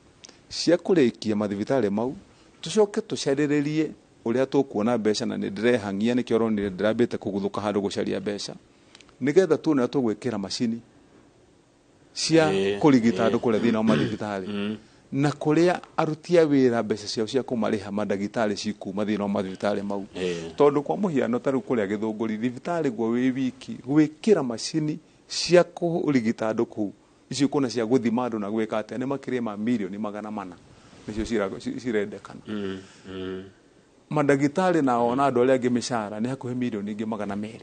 cia kũrĩkia mathibitarĩ mau, tũcoke tũcarĩrĩrie ũrĩa tũkuona mbeca, na nĩ ndĩrehang'ia, nĩkĩo ũronire ndĩrambĩte kũguthũka handũ gũcaria mbeca, nĩgetha tuone ũrĩa tũgwĩkĩra macini cia kũrigita andũ kũrĩa thĩinĩ wa mathibitarĩ, na kũrĩa aruti a wĩra mbeca ciao cia kũmarĩha mandagĩtarĩ cikuma thĩinĩ wa mathibitarĩ mau. Tondũ kwa mũhiano ta rĩu kũrĩa Gĩthũngũri thibitarĩ guo wĩ wiki gwĩkĩra macini cia kũrigita andũ kũu, icio kuona cia gũthima andũ na gwĩka atĩa, nĩ makĩria ma mirioni 400 nĩcio cirendekana. Mandagĩtarĩ nao na andũ arĩa angĩ mĩcara nĩ hakuhĩ mirioni ingĩ 200.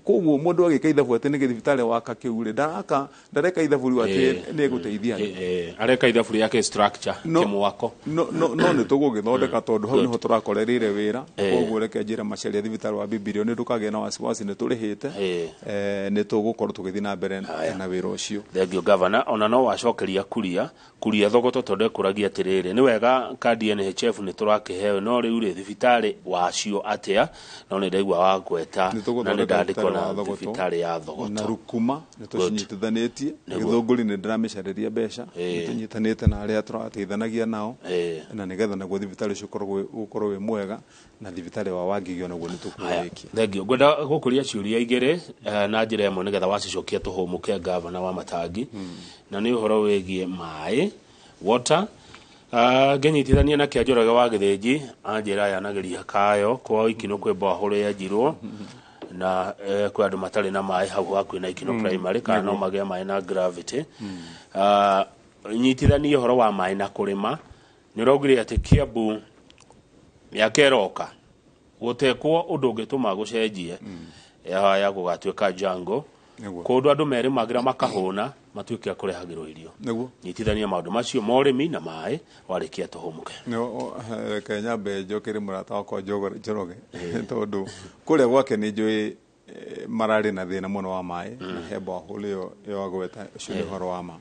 Koguo mũndũ agĩka ithabu atĩ nĩ gĩthibitarĩ waka kĩu rĩ, ndaraka ndareka ithabu rĩu atĩ nĩ egũteithia andũ. Areka ithabu rĩake structure kĩmwako. No nĩ tũgũgĩthondeka, tondũ hau nĩho tũrakorereire wĩra. Koguo reke njĩre macaria thibitarĩ wa Bibilioni ndũkagĩe na wasiwasi, nĩ tũrĩhĩte. Nĩ tũgũkorwo tũgĩthiĩ na mbere na wĩra ũcio. Thengiũ gavana, ona no wacokeria kuria Thogoto, tondũ ekũragia atĩrĩrĩ, nĩ wega kandi NHF nĩ tũrakĩheo, no rĩu rĩ thibitarĩ wacio atĩa? No nĩ ndaigua wagweta Nĩ na nĩ tũgũthondeka ndandĩkwo thibitarĩ na wa Thogoto thibitarĩ ya na Thogoto. Rukuma nĩ tũcinyitithanĩtie. Gĩthũngũri nĩ ndĩramĩcarĩria mbeca. Nĩ tũnyitanĩte na arĩa tũrateithanagia nao na nĩgetha naguo thibitarĩ ũcio ũkorwo wĩ mwega, na thibitarĩ wa Wangigĩ onaguo nĩ tũkũrĩkia. Thengio. Ngwenda gũkũria ciũria igĩrĩ na njĩra ĩmwe nĩgetha wacicokia tũhũmũke, gavana wa Matangi, na nĩ ũhoro wĩgiĩ maĩ, water. Ngĩnyitithania na kĩa Njoroge wa Gĩthĩnji anjĩra yanageria kayo kwa Ikino kwĩ borehole yenjirwo na kwĩ andũ matarĩ na maĩ hau hakuhĩ na Ikino Primary, kana no magĩe maĩ na gravity. Nyitithanie ũhoro wa maĩ na kũrĩma, nĩ ũraugire atĩ Kiambu mĩaka ĩroka gũtekwo ũndũ ũngĩtũma gũcenjie ya gũgatuĩka jungle, kũndũ andũ merĩmagĩra makahũna matuĩke a kũrehagĩrwo irio. Nyitithania maũndũ macio ma ũrĩmi na maĩ warĩkia tũhũmũke. Reke nyambe njokere mũrata wakwa Njoroge, tondũ kũrĩa gwake nĩ njũĩ mararĩ na thĩna mũno wa maĩ, na he borehole ĩyo agweta, ũcio nĩ ũhoro wa ma.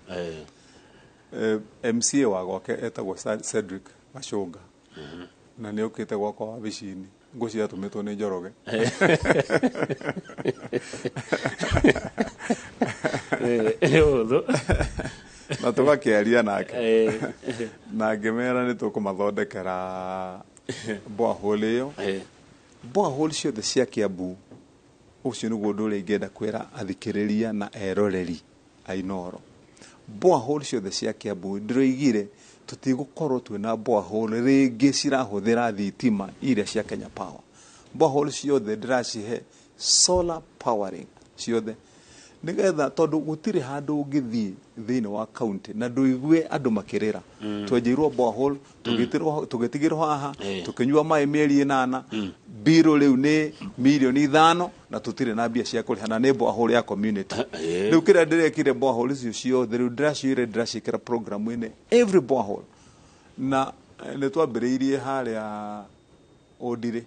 MCA wa gwake etagwo Cedric Gachunga, na nĩ okĩte gwakwa wabici-inĩ, ngũci atũmĩtwo nĩ Njoroge. Nĩ ũhũthũ. Na tũgakĩaria nake na ngĩmera nĩ tũkũmathondekera borehole ĩyo. Borehole ciothe cia Kiambu, ũcio nĩguo ũndũ ũrĩa ingĩenda kwĩra athikĩrĩria na eroreri a Inooro. Borehole ciothe cia Kiambu ndĩroigire tũtigũkorwo twĩna borehole rĩngĩ cirahũthĩra thitima iria cia Kenya Power. Borehole ciothe ndĩracihe solar powering ciothe, nĩgetha tondũ gũtirĩ handũ ũngĩthiĩ thĩinĩ wa county na ndũigue andũ makĩrĩra twenjeirwo borehole, tũgĩtigĩrwo haha, tũkĩnyua maĩ mĩeri 8, mbirũ rĩu nĩ mirioni 5 na tũtirĩ na mbia cia kũrĩha, na nĩ borehole ya community. Rĩu kĩrĩa ndĩrekire, borehole icio ciothe rĩu ndĩracioire, ndĩraciĩkĩra program-inĩ every borehole, na nĩ twambĩrĩirie harĩa Ũndirĩ.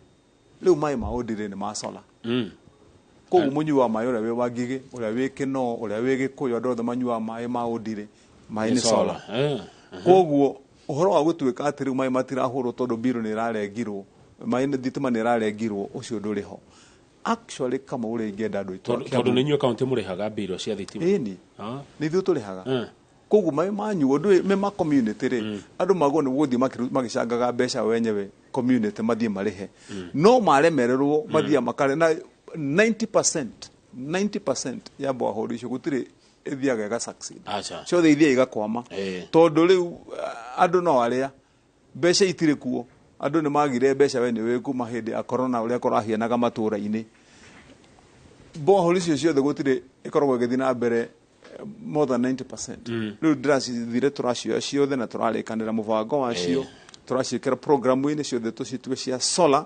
Rĩu maĩ ma Ũndirĩ nĩ ma solar. Koguo mũnyui wa maĩ, ũrĩa wĩ Wangigĩ, ũrĩa wĩ Kĩnoo, ũrĩa wĩ Gĩkũyũ, andũ othe manyuaga maĩ ma Ũndirĩ, maĩ nĩ solar. Koguo ũhoro wa gũtuĩka atĩ rĩu maĩ matirahũrwo tondũ mbirũ nĩ ĩrarengirwo, maĩ nĩ thitima nĩ ĩrarengirwo, ũcio ndũrĩ ho actually. Kama ũrĩa ingĩenda andũ aitũ a Tondũ Kiambu- tondũ nĩ inyuĩ kaunti mũrĩhaga mbirũ cia thitima. Ĩni. Nĩ ithuĩ tũrĩhaga. Koguo maĩ manyuo ndũĩ me ma community rĩ, andũ magwo nĩ gũthiĩ magĩcangaga mbeca wenyewe community mathiĩ marĩhe, no maremererwo mathiaga makare na 90% ya borehole icio gũtirĩ ĩthiaga ĩga succeed. Aca. Ciothe ithiaga igakwama, tondũ rĩu andũ no arĩa mbeca itirĩ kuo, andũ nĩ magire mbeca. We nĩ ũĩ kuma hĩndĩ ya corona ũrĩa kũrahianaga matũũra-inĩ. Borehole icio ciothe gũtirĩ ĩkoragwo ĩgĩthiĩ na mbere more than 90%. Rĩu ndĩracithire, tũracioya ciothe na tũrarĩkanĩra mũbango wacio, tũraciĩkĩra programu-inĩ ciothe, tũcitue cia solar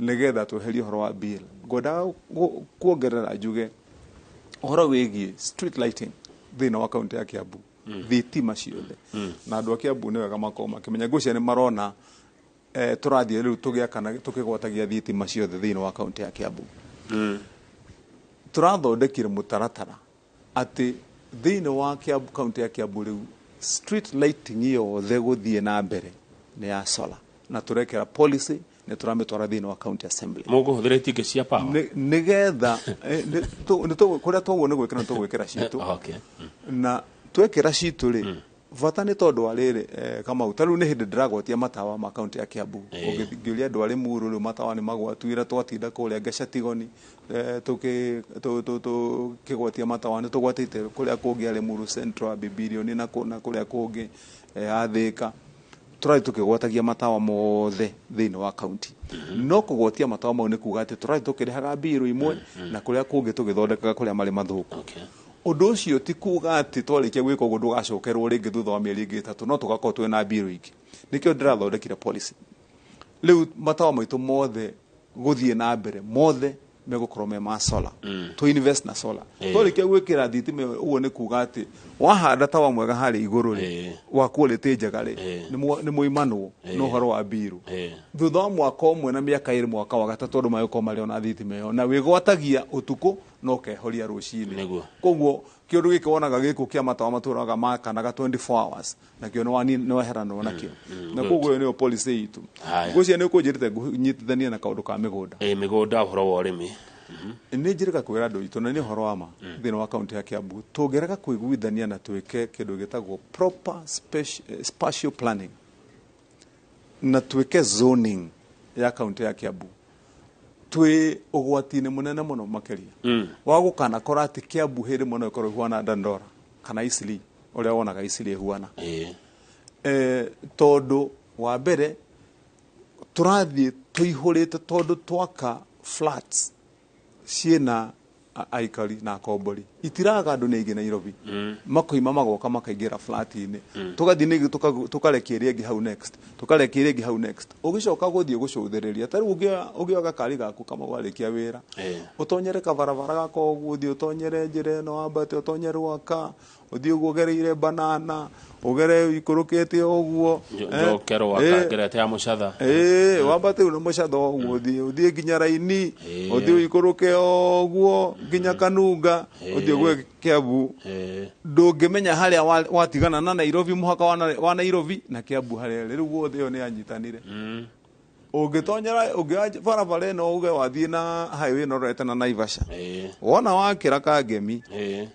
nĩgetha tweherie ũhoro wa bill. Ngwendaga kuongerera njuge ũhoro wĩgiĩ street lighting thĩinĩ wa kaunti ya Kiambu, thitima ciothe, na andũ a Kiambu nĩ wega makorwo makĩmenya, ngwĩciria nĩ marona tũrathiĩ rĩu tũgĩakana tũkĩgwatagia thitima ciothe thĩinĩ wa kaunti ya Kiambu. Tũrathondekire mũtaratara atĩ thĩinĩ wa Kiambu, kaunti ya Kiambu, rĩu street lighting yothe gũthiĩ na mbere nĩ ya solar, na tũrekera policy nĩ tũramĩtwara thĩinĩ wa county assembly. Mũkũhũthĩra itingĩ cia power? Nĩgetha kũrĩa twaguo nĩ gwĩkĩra, nĩ tũgwĩkĩra citũ. Na twekĩra citũ rĩ, bata nĩ tondũ wa rĩrĩ, Kamau, ta rĩu nĩ hĩndĩ ndĩragwatia matawa ma kaunti ya Kiambu. Ũngĩũria andũ a Limuru, rĩu matawa nĩ magwatu. Ira twatinda kũrĩa Gĩcatigoni tũkĩgwatia matawa, nĩ tũgwatĩte kũrĩa kũngĩ a Limuru Central, Bibilioni na kũrĩa kũngĩ a Thĩka. Tũrathiĩ tũkĩgwatagia matawa mothe thĩinĩ wa kaunti. No kũgwatia matawa mau nĩ kuga atĩ tũrathiĩ tũkĩrĩhaga mbirũ imwe na kũrĩa kũngĩ tũgĩthondekaga kũrĩa marĩ mathũku. Ũndũ ũcio ti kuga atĩ twarĩkia gwĩka ũguo ndũgacokerwo rĩngĩ thutha wa mĩeri ĩngĩ 3, no tũgakorwo twĩna mbirũ ingĩ. Nĩkĩo ndĩrathondekire policy. Rĩu matawa maitũ mothe gũthiĩ na mbere mothe megũkorwo me ma solar, to invest na solar. Twarĩkia gwĩkĩra thitima ĩyo, ũguo nĩ kuga atĩ wahanda tawa mwega harĩa igũrũ rĩ, wa quality njega rĩ, nĩ mũimanwo na ũhoro wa mbirũ. Thutha wa mwaka ũmwe na mĩaka 2, mwaka wa gatatũ, andũ magĩkorwo marĩ ona thitima ĩyo na wĩgwatagia ũtukũ na ũkehoria rũcinĩ. Koguo kĩũndũ gĩkĩ wonaga gĩkũ kĩa matawa matũraga makanaga 24 hours, nakĩo nĩ weheranwo nakĩo, na koguo ĩyo nĩyo policy itũ. Ngwĩciria nĩ ũkũnjĩrĩte nyitithanie na kaũndũ ka mĩgũnda. Mĩgũnda, ũhoro wa ũrĩmi. Nĩ njĩrĩga kwĩra andũ aitũ, na nĩ ũhoro wa ma, thĩinĩ wa kaunti ya Kiambu tũngĩrega kũiguithania na twĩke kĩndũ gĩtagwo proper spatial planning na twĩke zoning ya kaunti ya Kiambu, twĩ ũgwati-inĩ mũnene mũno makĩria wa gũkanakora atĩ Kiambu hĩndĩ ĩmwe no ĩkorwo ĩhuana Dandora kana Eastleigh, ũrĩa wonaga Eastleigh ĩhuana. Tondũ wa mbere tũrathiĩ tũihũrĩte, tondũ twaka flats ciĩna aikari na akombori itiraga, andũ nĩ aingĩ Nairobi makoima magoka makaingĩra flat-inĩ, tũgathiĩ ningĩ tũkarekia ĩrĩa ĩngĩ hau next, tũkarekia ĩrĩa ĩngĩ hau next, ũgĩcoka gũthiĩ gũcũthĩrĩria. Ta rĩu ũngĩoya gakari gaku kama warĩkia wĩra, ũtonyere kabarabara gaka ũguo, ũthiĩ ũtonyere njĩra ĩno, wambate ũtonye Rwaka, ũthiĩ ũguo ũgereire Banana, ũgere ikũrũkĩte ũguo. Njoke Rwaka ngerete ya Mũcatha. Ĩĩ, wambate ũrĩ Mũcatha ũguo, ũthiĩ nginya Raini, ũthiĩ ũikũrũke ũguo nginya Kanunga, ũthiĩ ũgwe Kiambu. Ndũngĩmenya harĩa watigana na Nairobi, mũhaka wa Nairobi na Kiambu harĩa ĩrĩ. Rĩu guothe ĩyo nĩ yanyitanire. Ũngĩtonyera, ũngĩoya barabara ĩno uge wathiĩ na highway ĩno ũrorete na Naivasha, wona wakĩra Kangemi,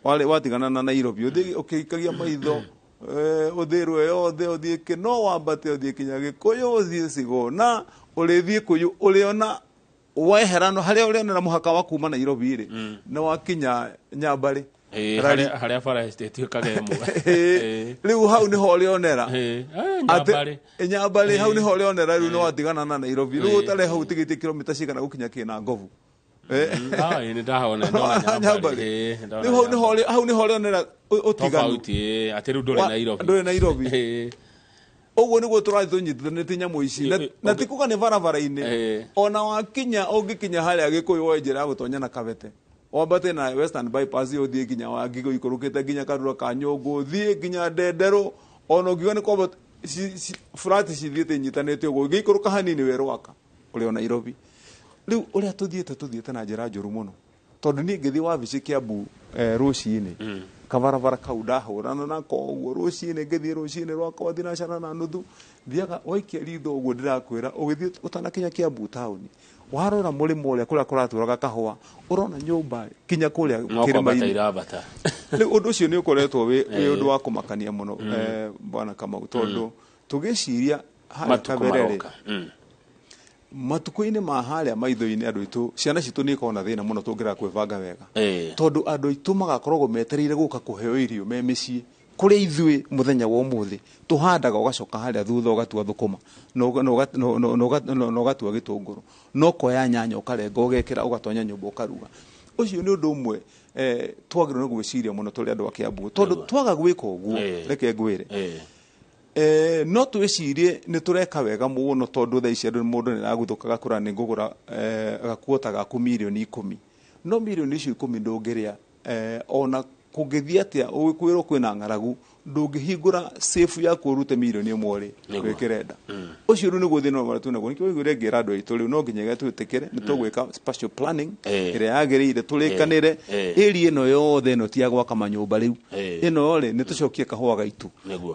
watigana na Nairobi, ũthiĩ ũkĩikagia maitho. Ũthĩrwo yothe, ũthiĩ Kĩno, wambate ũthiĩ kinya Gĩkũyũ, ũthiĩ Cigũna, ũrĩthiĩ Kũyũ, ũrĩona weherano harĩa ũrĩonera mũhaka wa kuma Nairobi rĩ, nĩ wakinya Nyambarĩ. Harĩa harĩa bara ĩtuĩkaga ĩmwe. Rĩu hau nĩho ũrĩonera. Nyambarĩ. Nyambarĩ hau nĩho ũrĩonera rĩu nĩ watigana na Nairobi. Rĩu ũtarĩ hau ũtigĩtie kilomita cigana gũkinya kĩna ngobu. Nĩ ndahona ndona Nyambarĩ. Rĩu hau nĩho hau nĩho ũrĩonera ũtiganu. Tofauti, atĩ rĩu ndũrĩ Nairobi. Ndũrĩ Nairobi. Ũguo nĩguo tũrathiĩ tũnyitithanĩtie nyamũ ici. Na ti kuga nĩ barabara-inĩ. Ona wakinya ũngĩkinya harĩa Gĩkũyũ woe njĩra ya gũtonya na Kabete, wambate na Western Bypass ũthiĩ nginya Wangigũ ikũrũkĩte nginya Karura ka Nyũngũ, ũthiĩ nginya Ndenderũ, ona ũngiuga nĩ kwambata flat cithiĩte inyitanĩte ũguo, ũngĩikũrũka hanini wĩ Rwaka ũrĩ o Nairobi. Rĩu ũrĩa tũthiĩte na njĩra njũru mũno, tondũ niĩ ngĩthiĩ wabici Kiambu rũcinĩ, kabarabara kau ndahũrana nako ũguo rũcinĩ, ngĩthiĩ rũcinĩ rwakwa thinacara na nuthu, thiaga waikia ritho ũguo ndĩrakwĩra, ũgĩthiĩ ũtanakinya Kiambu taũni, warora mũrĩmo ũrĩa kũrĩa kũratũraga kahũa, ũrona nyũmba kinya kũrĩa kĩrĩma-inĩ. Rĩu ũndũ ũcio nĩ ũkoretwo wĩ ũndũ wa kũmakania mũno, Bwana Kamau, tondũ tũgĩciria harĩa kabere rĩ, matukũ-inĩ ma harĩa maitho-inĩ andũ aitũ, ciana citũ nĩ ikoragwo na thĩna mũno tũngĩrega kwĩbanga wega. Tondũ andũ aitũ magakoragwo metereire gũka kũheo irio me mĩciĩ. Kũrĩa ithuĩ mũthenya wa ũmũthĩ tũhandaga ũgacoka harĩa thutha ũgatua thũkũma na ũgatua gĩtũngũrũ, na ũkoya nyanya ũkarenga ũgekĩra ũgatonya nyũmba ũkaruga. Ũcio nĩ ũndũ ũmwe twagĩrĩirwo nĩ gwĩciria mũno tũrĩ andũ a Kiambu, tondũ twaga gwĩka ũguo, reke ngwĩre, no twĩcirie nĩ tũreka wega mũno, tondũ thaa ici andũ mũndũ nĩ araguthũka gakũra nĩ ngũgũra gakuota gaku mirioni 10, no mirioni icio 10 ndũngĩrĩa, ona kũngĩthiĩ atĩa ũgĩkwĩrwo kwĩna ng'aragu, ndũngĩhingũra safe yaku ũrute mirioni 1 rĩ wĩkĩre nda. Ũcio rĩu nĩguo thĩna ũrĩa twĩnaguo. Nĩkĩo ũiguire ngĩra andũ aitũ rĩu no nginyagia twĩtĩkĩre nĩ tũgwĩka spatial planning ĩrĩa yagĩrĩire, tũrĩkanĩre area ĩno yothe ĩno ti ya gwaka manyũmba rĩu, ĩno rĩ nĩ tũcokie kahũa gaitũ,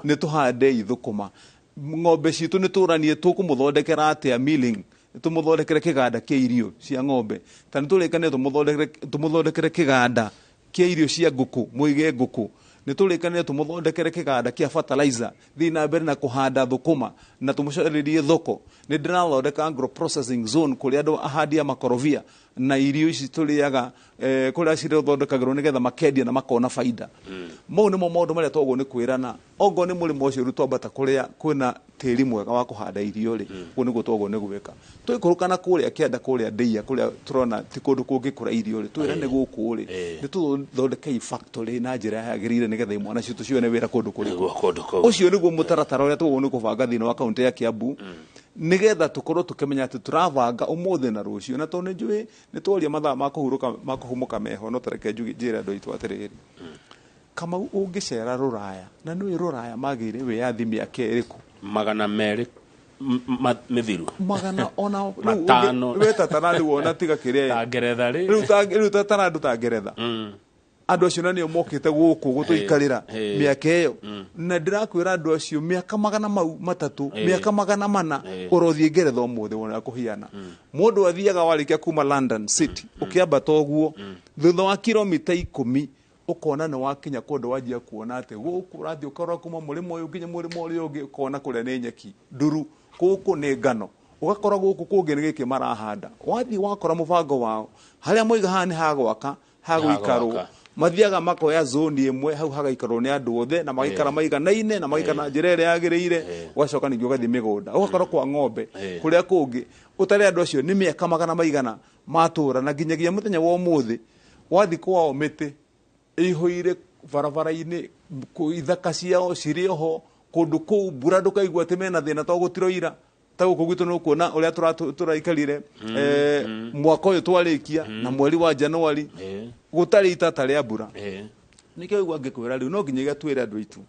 nĩ tũhande ithũkũma, ng'ombe citũ nĩ tũranie tũkũmũthondekera atĩa milling, tũmũthondekere kĩganda kĩa irio cia ng'ombe, ta nĩ tũrĩkanĩre tũmũthondekere kĩganda kĩa irio cia ngũkũ, mũige ngũkũ, nĩ tũrĩkanĩre tũmũthondekere kĩganda kĩa fertilizer, thiĩ na mbere na kũhanda thũkũma na tũmũcarĩrie thoko. Nĩ ndĩrathondeka agro processing zone kũrĩa andũ ahandi a makorobia na irio ici tũrĩaga, kũrĩa cithondekagĩrwo nĩgetha makendia na makona baida. Mau nĩmo maũndũ marĩa twagwo nĩ kwĩrana. Ongorwo nĩ mũrĩmo ũcio rĩu twambata kũrĩa kwĩna tĩri mwega wa kũhanda irio rĩ, ũguo nĩguo twagwo nĩ gwĩka. Tũikũrũka na kũrĩa kĩanda kũrĩa ndĩia kũrĩa tũrona ti kũndũ kũngĩkũra irio rĩ, twĩrane gũkũ rĩ, nĩ tũthondekei factory na njĩra yagĩrĩire nĩgetha imwana citũ cione wĩra kũndũ kũrĩkũ. Ũcio nĩguo mũtaratara ũrĩa twagwo nĩ kũbanga thĩinĩ wa kaũntĩ ya Kiambu, nĩgetha tũkorwo tũkĩmenya atĩ tũrabanga ũmũthĩ na rũciũ. Na tondũ nĩ njũĩ nĩ twaria mathaa ma kũhurũka ma kũhumũka meho, no tareke njĩre andũ aitũ atĩrĩrĩ, Kamau ũngĩcera Rũraya, na nĩũĩ Rũraya magĩire wĩyathi mĩaka ĩrĩkũ? 200 mĩthiru. Magana ona matano. We tatara rĩu ona tiga kĩrĩa. Ta Ngeretha rĩ. Rĩu tatara andũ ta Ngeretha. Andũ acio na nĩo mokĩte gũkũ gũtũikarĩra mĩaka ĩyo. Na ndĩrakwĩra andũ acio mĩaka magana mau matatũ, mĩaka 400 ũrothiĩ Ngeretha ũmũthĩ wona kũhiana. Mũndũ athiaga warĩkia kuma London City, ũkĩambata ũguo, thutha wa kilomita 10 ũkona nĩ wakinya kũndũ wanjia kuona atĩ gũkũ ũrathiĩ ũkarora kuma mũrĩmo ũyũ nginya mũrĩmo ũrĩa ũngĩ, ũkona kũrĩa nĩ nyeki nduru, gũkũ nĩ ngano, ũgakora gũkũ kũngĩ nĩ gĩkĩ marahanda. Wathiĩ wakora mũbango wao harĩa moiga haha nĩ hagwaka, hagũikarwo, mathiaga makoya zone ĩmwe hau hagaikarwo nĩ andũ othe na magaikara maiganaine na magaikara na njĩra ĩrĩa yagĩrĩire. Ũgacoka ningĩ ũgathiĩ mĩgũnda ũgakora kwa ng'ombe kũrĩa kũngĩ ũtarĩ andũ acio nĩ mĩaka magana maigana matũra, na nginyagia mũthenya wa ũmũthĩ wathiĩ kwao mĩtĩ ĩihũire barabara-inĩ, ithaka ciao cirĩ oho kũndũ kũu, mbura ndũkaigua atĩ mena thĩna to gũtiroira. Ta gũkũ gwitũ nĩ ũkuona ũrĩa tũraikarire mwaka ũyũ twarĩkia na mweri wa Januari gũtarĩ itata rĩa mbura. Nĩkĩo ũigua ngĩkwĩra rĩu no nginyagia twĩre andũ aitũ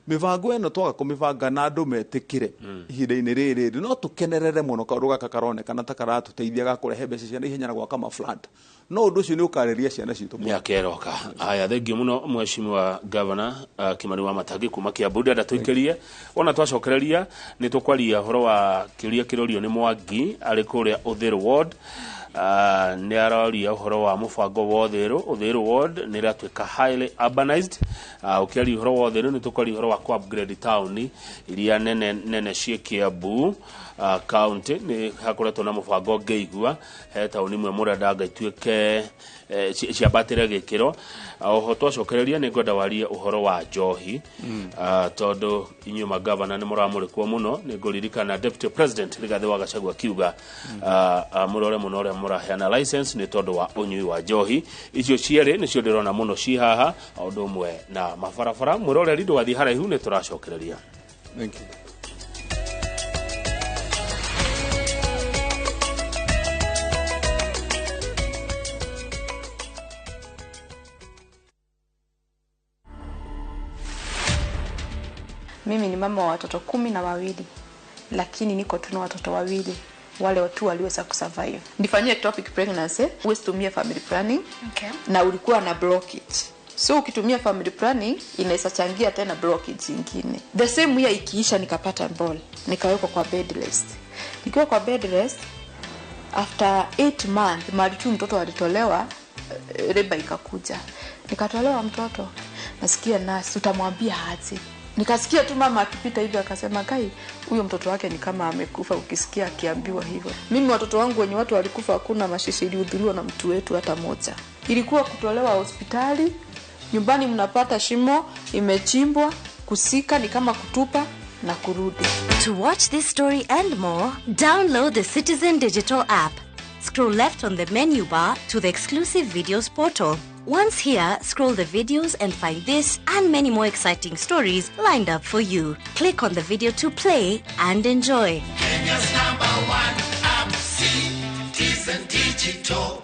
mĩbango ĩno twaga kũmĩbanga na andũ metĩkĩre ihinda-inĩ rĩrĩ, no tũkenerere mũno kaũndũ gaka karonekana ta karatũteithia ga kũrehe mbeca cia naihenya na gwaka ma flat, no ũndũ ũcio nĩ ũkarĩria ciana citũ mĩaka ĩroka. Haya, thengiũ mũno mheshimiwa Governor Kimani Wamatangi kuma Kiambu. Ndĩrenda tũikĩrie ona twacokereria nĩ tũkwaria ũhoro wa kĩũria kĩrorio nĩ Mwangi arĩ kũrĩa Uthiru Ward. Nĩ aroria ũhoro wa mũbango wa Uthiru. Uthiru ward nĩ ĩratuĩka highly urbanized. Ũkĩaria ũhoro wa Uthiru nĩ tũkwaria ũhoro wa ku-upgrade taũni iria nene nene ciĩ Kiambu county. Nĩ hakoretwo na mũbango ngĩigua he taũni imwe mũrenda anga ituĩke ciambatĩre gĩkĩro. Oho twacokereria nĩ ngwenda warie ũhoro wa njohi, tondũ inyuĩ magavana nĩ mũramũrĩkwo mũno. Nĩ ngũririkana Deputy President Rigathĩ wa Gachagua akiuga mũrore mũno ũrĩa mũraheana license nĩ tondũ wa ũnyui wa njohi. Icio cierĩ nĩcio ndĩrona mũno ci haha, o ũndũ ũmwe na mabarabara. Mwĩroreri, ndũgathiĩ haraihu, nĩ tũracokereria. Thank you. Mimi ni mama wa watoto 12, lakini niko tu na watoto wawili wale tu waliweza kusurvive. Nifanyie ectopic pregnancy, huwezi tumia family planning. Na ulikuwa na blockage. So ukitumia family planning inaweza changia tena blockage nyingine. The same year ikiisha nikapata ball, nikawekwa kwa bed rest. Nikiwa kwa bed rest after 8 months mali tu mtoto alitolewa, reba ikakuja. Nikatolewa mtoto. Nasikia nurse utamwambia aje. Nikasikia tu mama akipita hivi akasema, kai huyo mtoto wake ni kama amekufa, ukisikia akiambiwa hivyo. Mimi watoto wangu wenye watu walikufa hakuna mashishi ilihudhuriwa na mtu wetu hata moja. Ilikuwa kutolewa hospitali, nyumbani mnapata shimo imechimbwa, kusika ni kama kutupa na kurudi. To watch this story and more, download the Citizen Digital app. Scroll left on the menu bar to the exclusive videos portal. Once here, scroll the videos and find this and many more exciting stories lined up for you. Click on the video to play and enjoy. Kenya's #1 app, Citizen Digital.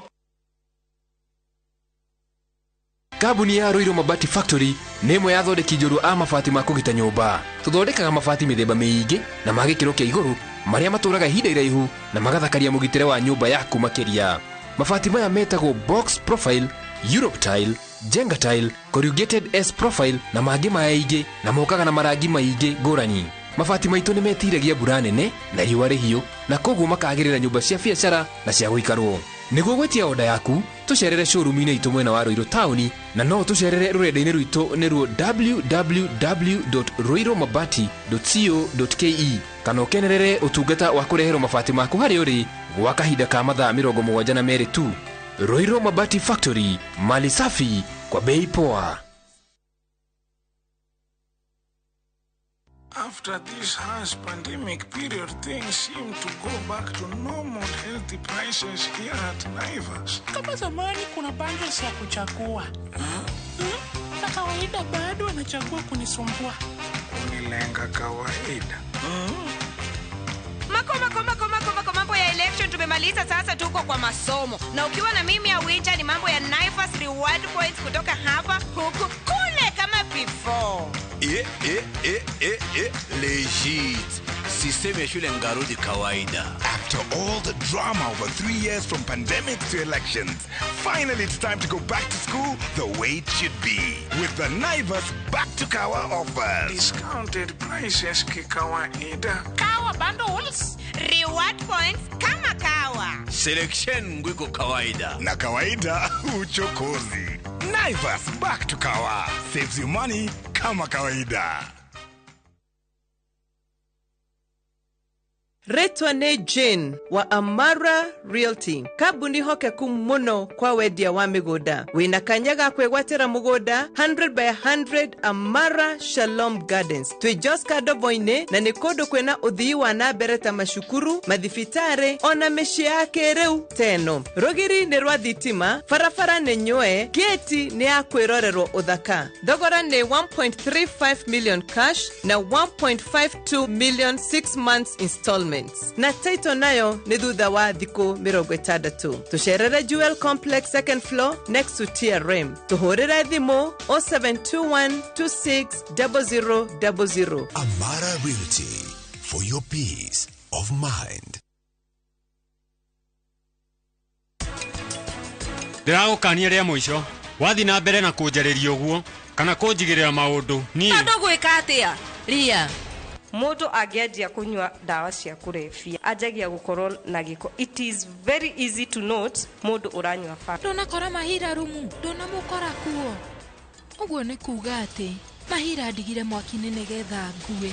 Kambuni ya Ruiru Mabati Factory nĩ ĩmwe ya athondeki njorua a mabati ma kũgita nyũmba. Tũthondekaga mabati mĩthemba mĩingĩ na ma gĩkĩro kĩa igũrũ marĩa matũraga ihinda iraihu na magathakaria mũgitĩre wa nyũmba yaku makĩria. Mabati maya metagwo box profile, Europe tile, Jenga tile, corrugated S profile na mangĩ maingĩ, na mokaga na marangi maingĩ ngũrani. Mabati maitũ nĩ metiragia mbura nene na riũa rĩhiũ, na koguo makagĩrĩra nyũmba cia biacara na cia gũikarwo. Nĩguo gwĩtia oda yaku, tũcerere showroom-inĩ itũ mwena wa Ruiru taũni, na no tũcerere rũrenda-inĩ rwitũ nĩruo www.ruirumabati.co.ke, kana ũkenerere ũtungata wa kũreherwo mabati maku harĩa ũrĩ gwa kahinda ka mathaa 72 tu. Ruiru Mabati Factory, mali safi kwa bei poa. After this harsh pandemic period, things seem to go back to normal healthy prices here at Naivas. Kama zamani kuna bundles ya kuchagua. Na kawaida bado anachagua kunisumbua. Kunilenga kawaida. Mako mako mako mako mako, mambo ya election tumemaliza, sasa tuko kwa masomo. Na ukiwa na mimi ya Winter ni mambo ya Naivas reward points kutoka hapa huku kule kama before. Legit. System ya shule ngarudi kawaida. After all the drama over 3 years from pandemic to elections, finally it's time to go back to school the way it should be. With the Naivas Back to Kawa offers. Discounted prices kikawaida. Kawa bundles. Reward points kama kawa. Selection ngwiko kawaida. Na kawaida uchokozi. Naivas Back to Kawa saves you money kama kawaida. Retwa nĩ Jane wa Amara Realty, kambuni hokeku mũno kwa wendia wa mĩgũnda. Wĩna kanya ga kwĩgwatĩra mũgũnda 100 by 100 Amara Shalom Gardens. Twĩ Joska Ndobo-inĩ, na nĩ kũndũ kwĩna ũthii wa na mbere ta macukuru, mathibitarĩ ona mĩciĩ ya kĩrĩu teno. Rũgiri nĩ rwa thitima, barabara nĩ nyũe, gĩti nĩ ya kwĩrorerwo ũthaka. Thogora nĩ 1.35 million cash na 1.52 million 6 months installment. Na title nayo nĩ thutha wa thikũ 60. Tũcerere Jewel Complex second floor next to TRM. Tũhũrĩre thimũ 0721260000. Amara Realty, for your peace of mind. Ndĩragũkania rĩa mũico, wathi na mbere na kũnjarĩria ũguo kana kũnjigĩrĩra maũndũ niĩ. Tondũ gwĩka atĩa? Ria. Mũndũ angĩanjia kũnyua ndawa cia kũrebia anjagia gũkorwo na gĩko. It is very easy to note mũndũ ũranyua bangi. Ndũnakora Mahira rumu, ndũnamũkora kuo. Ũguo nĩ kuga atĩ Mahira ndigire mwaki-inĩ nĩgetha ngue.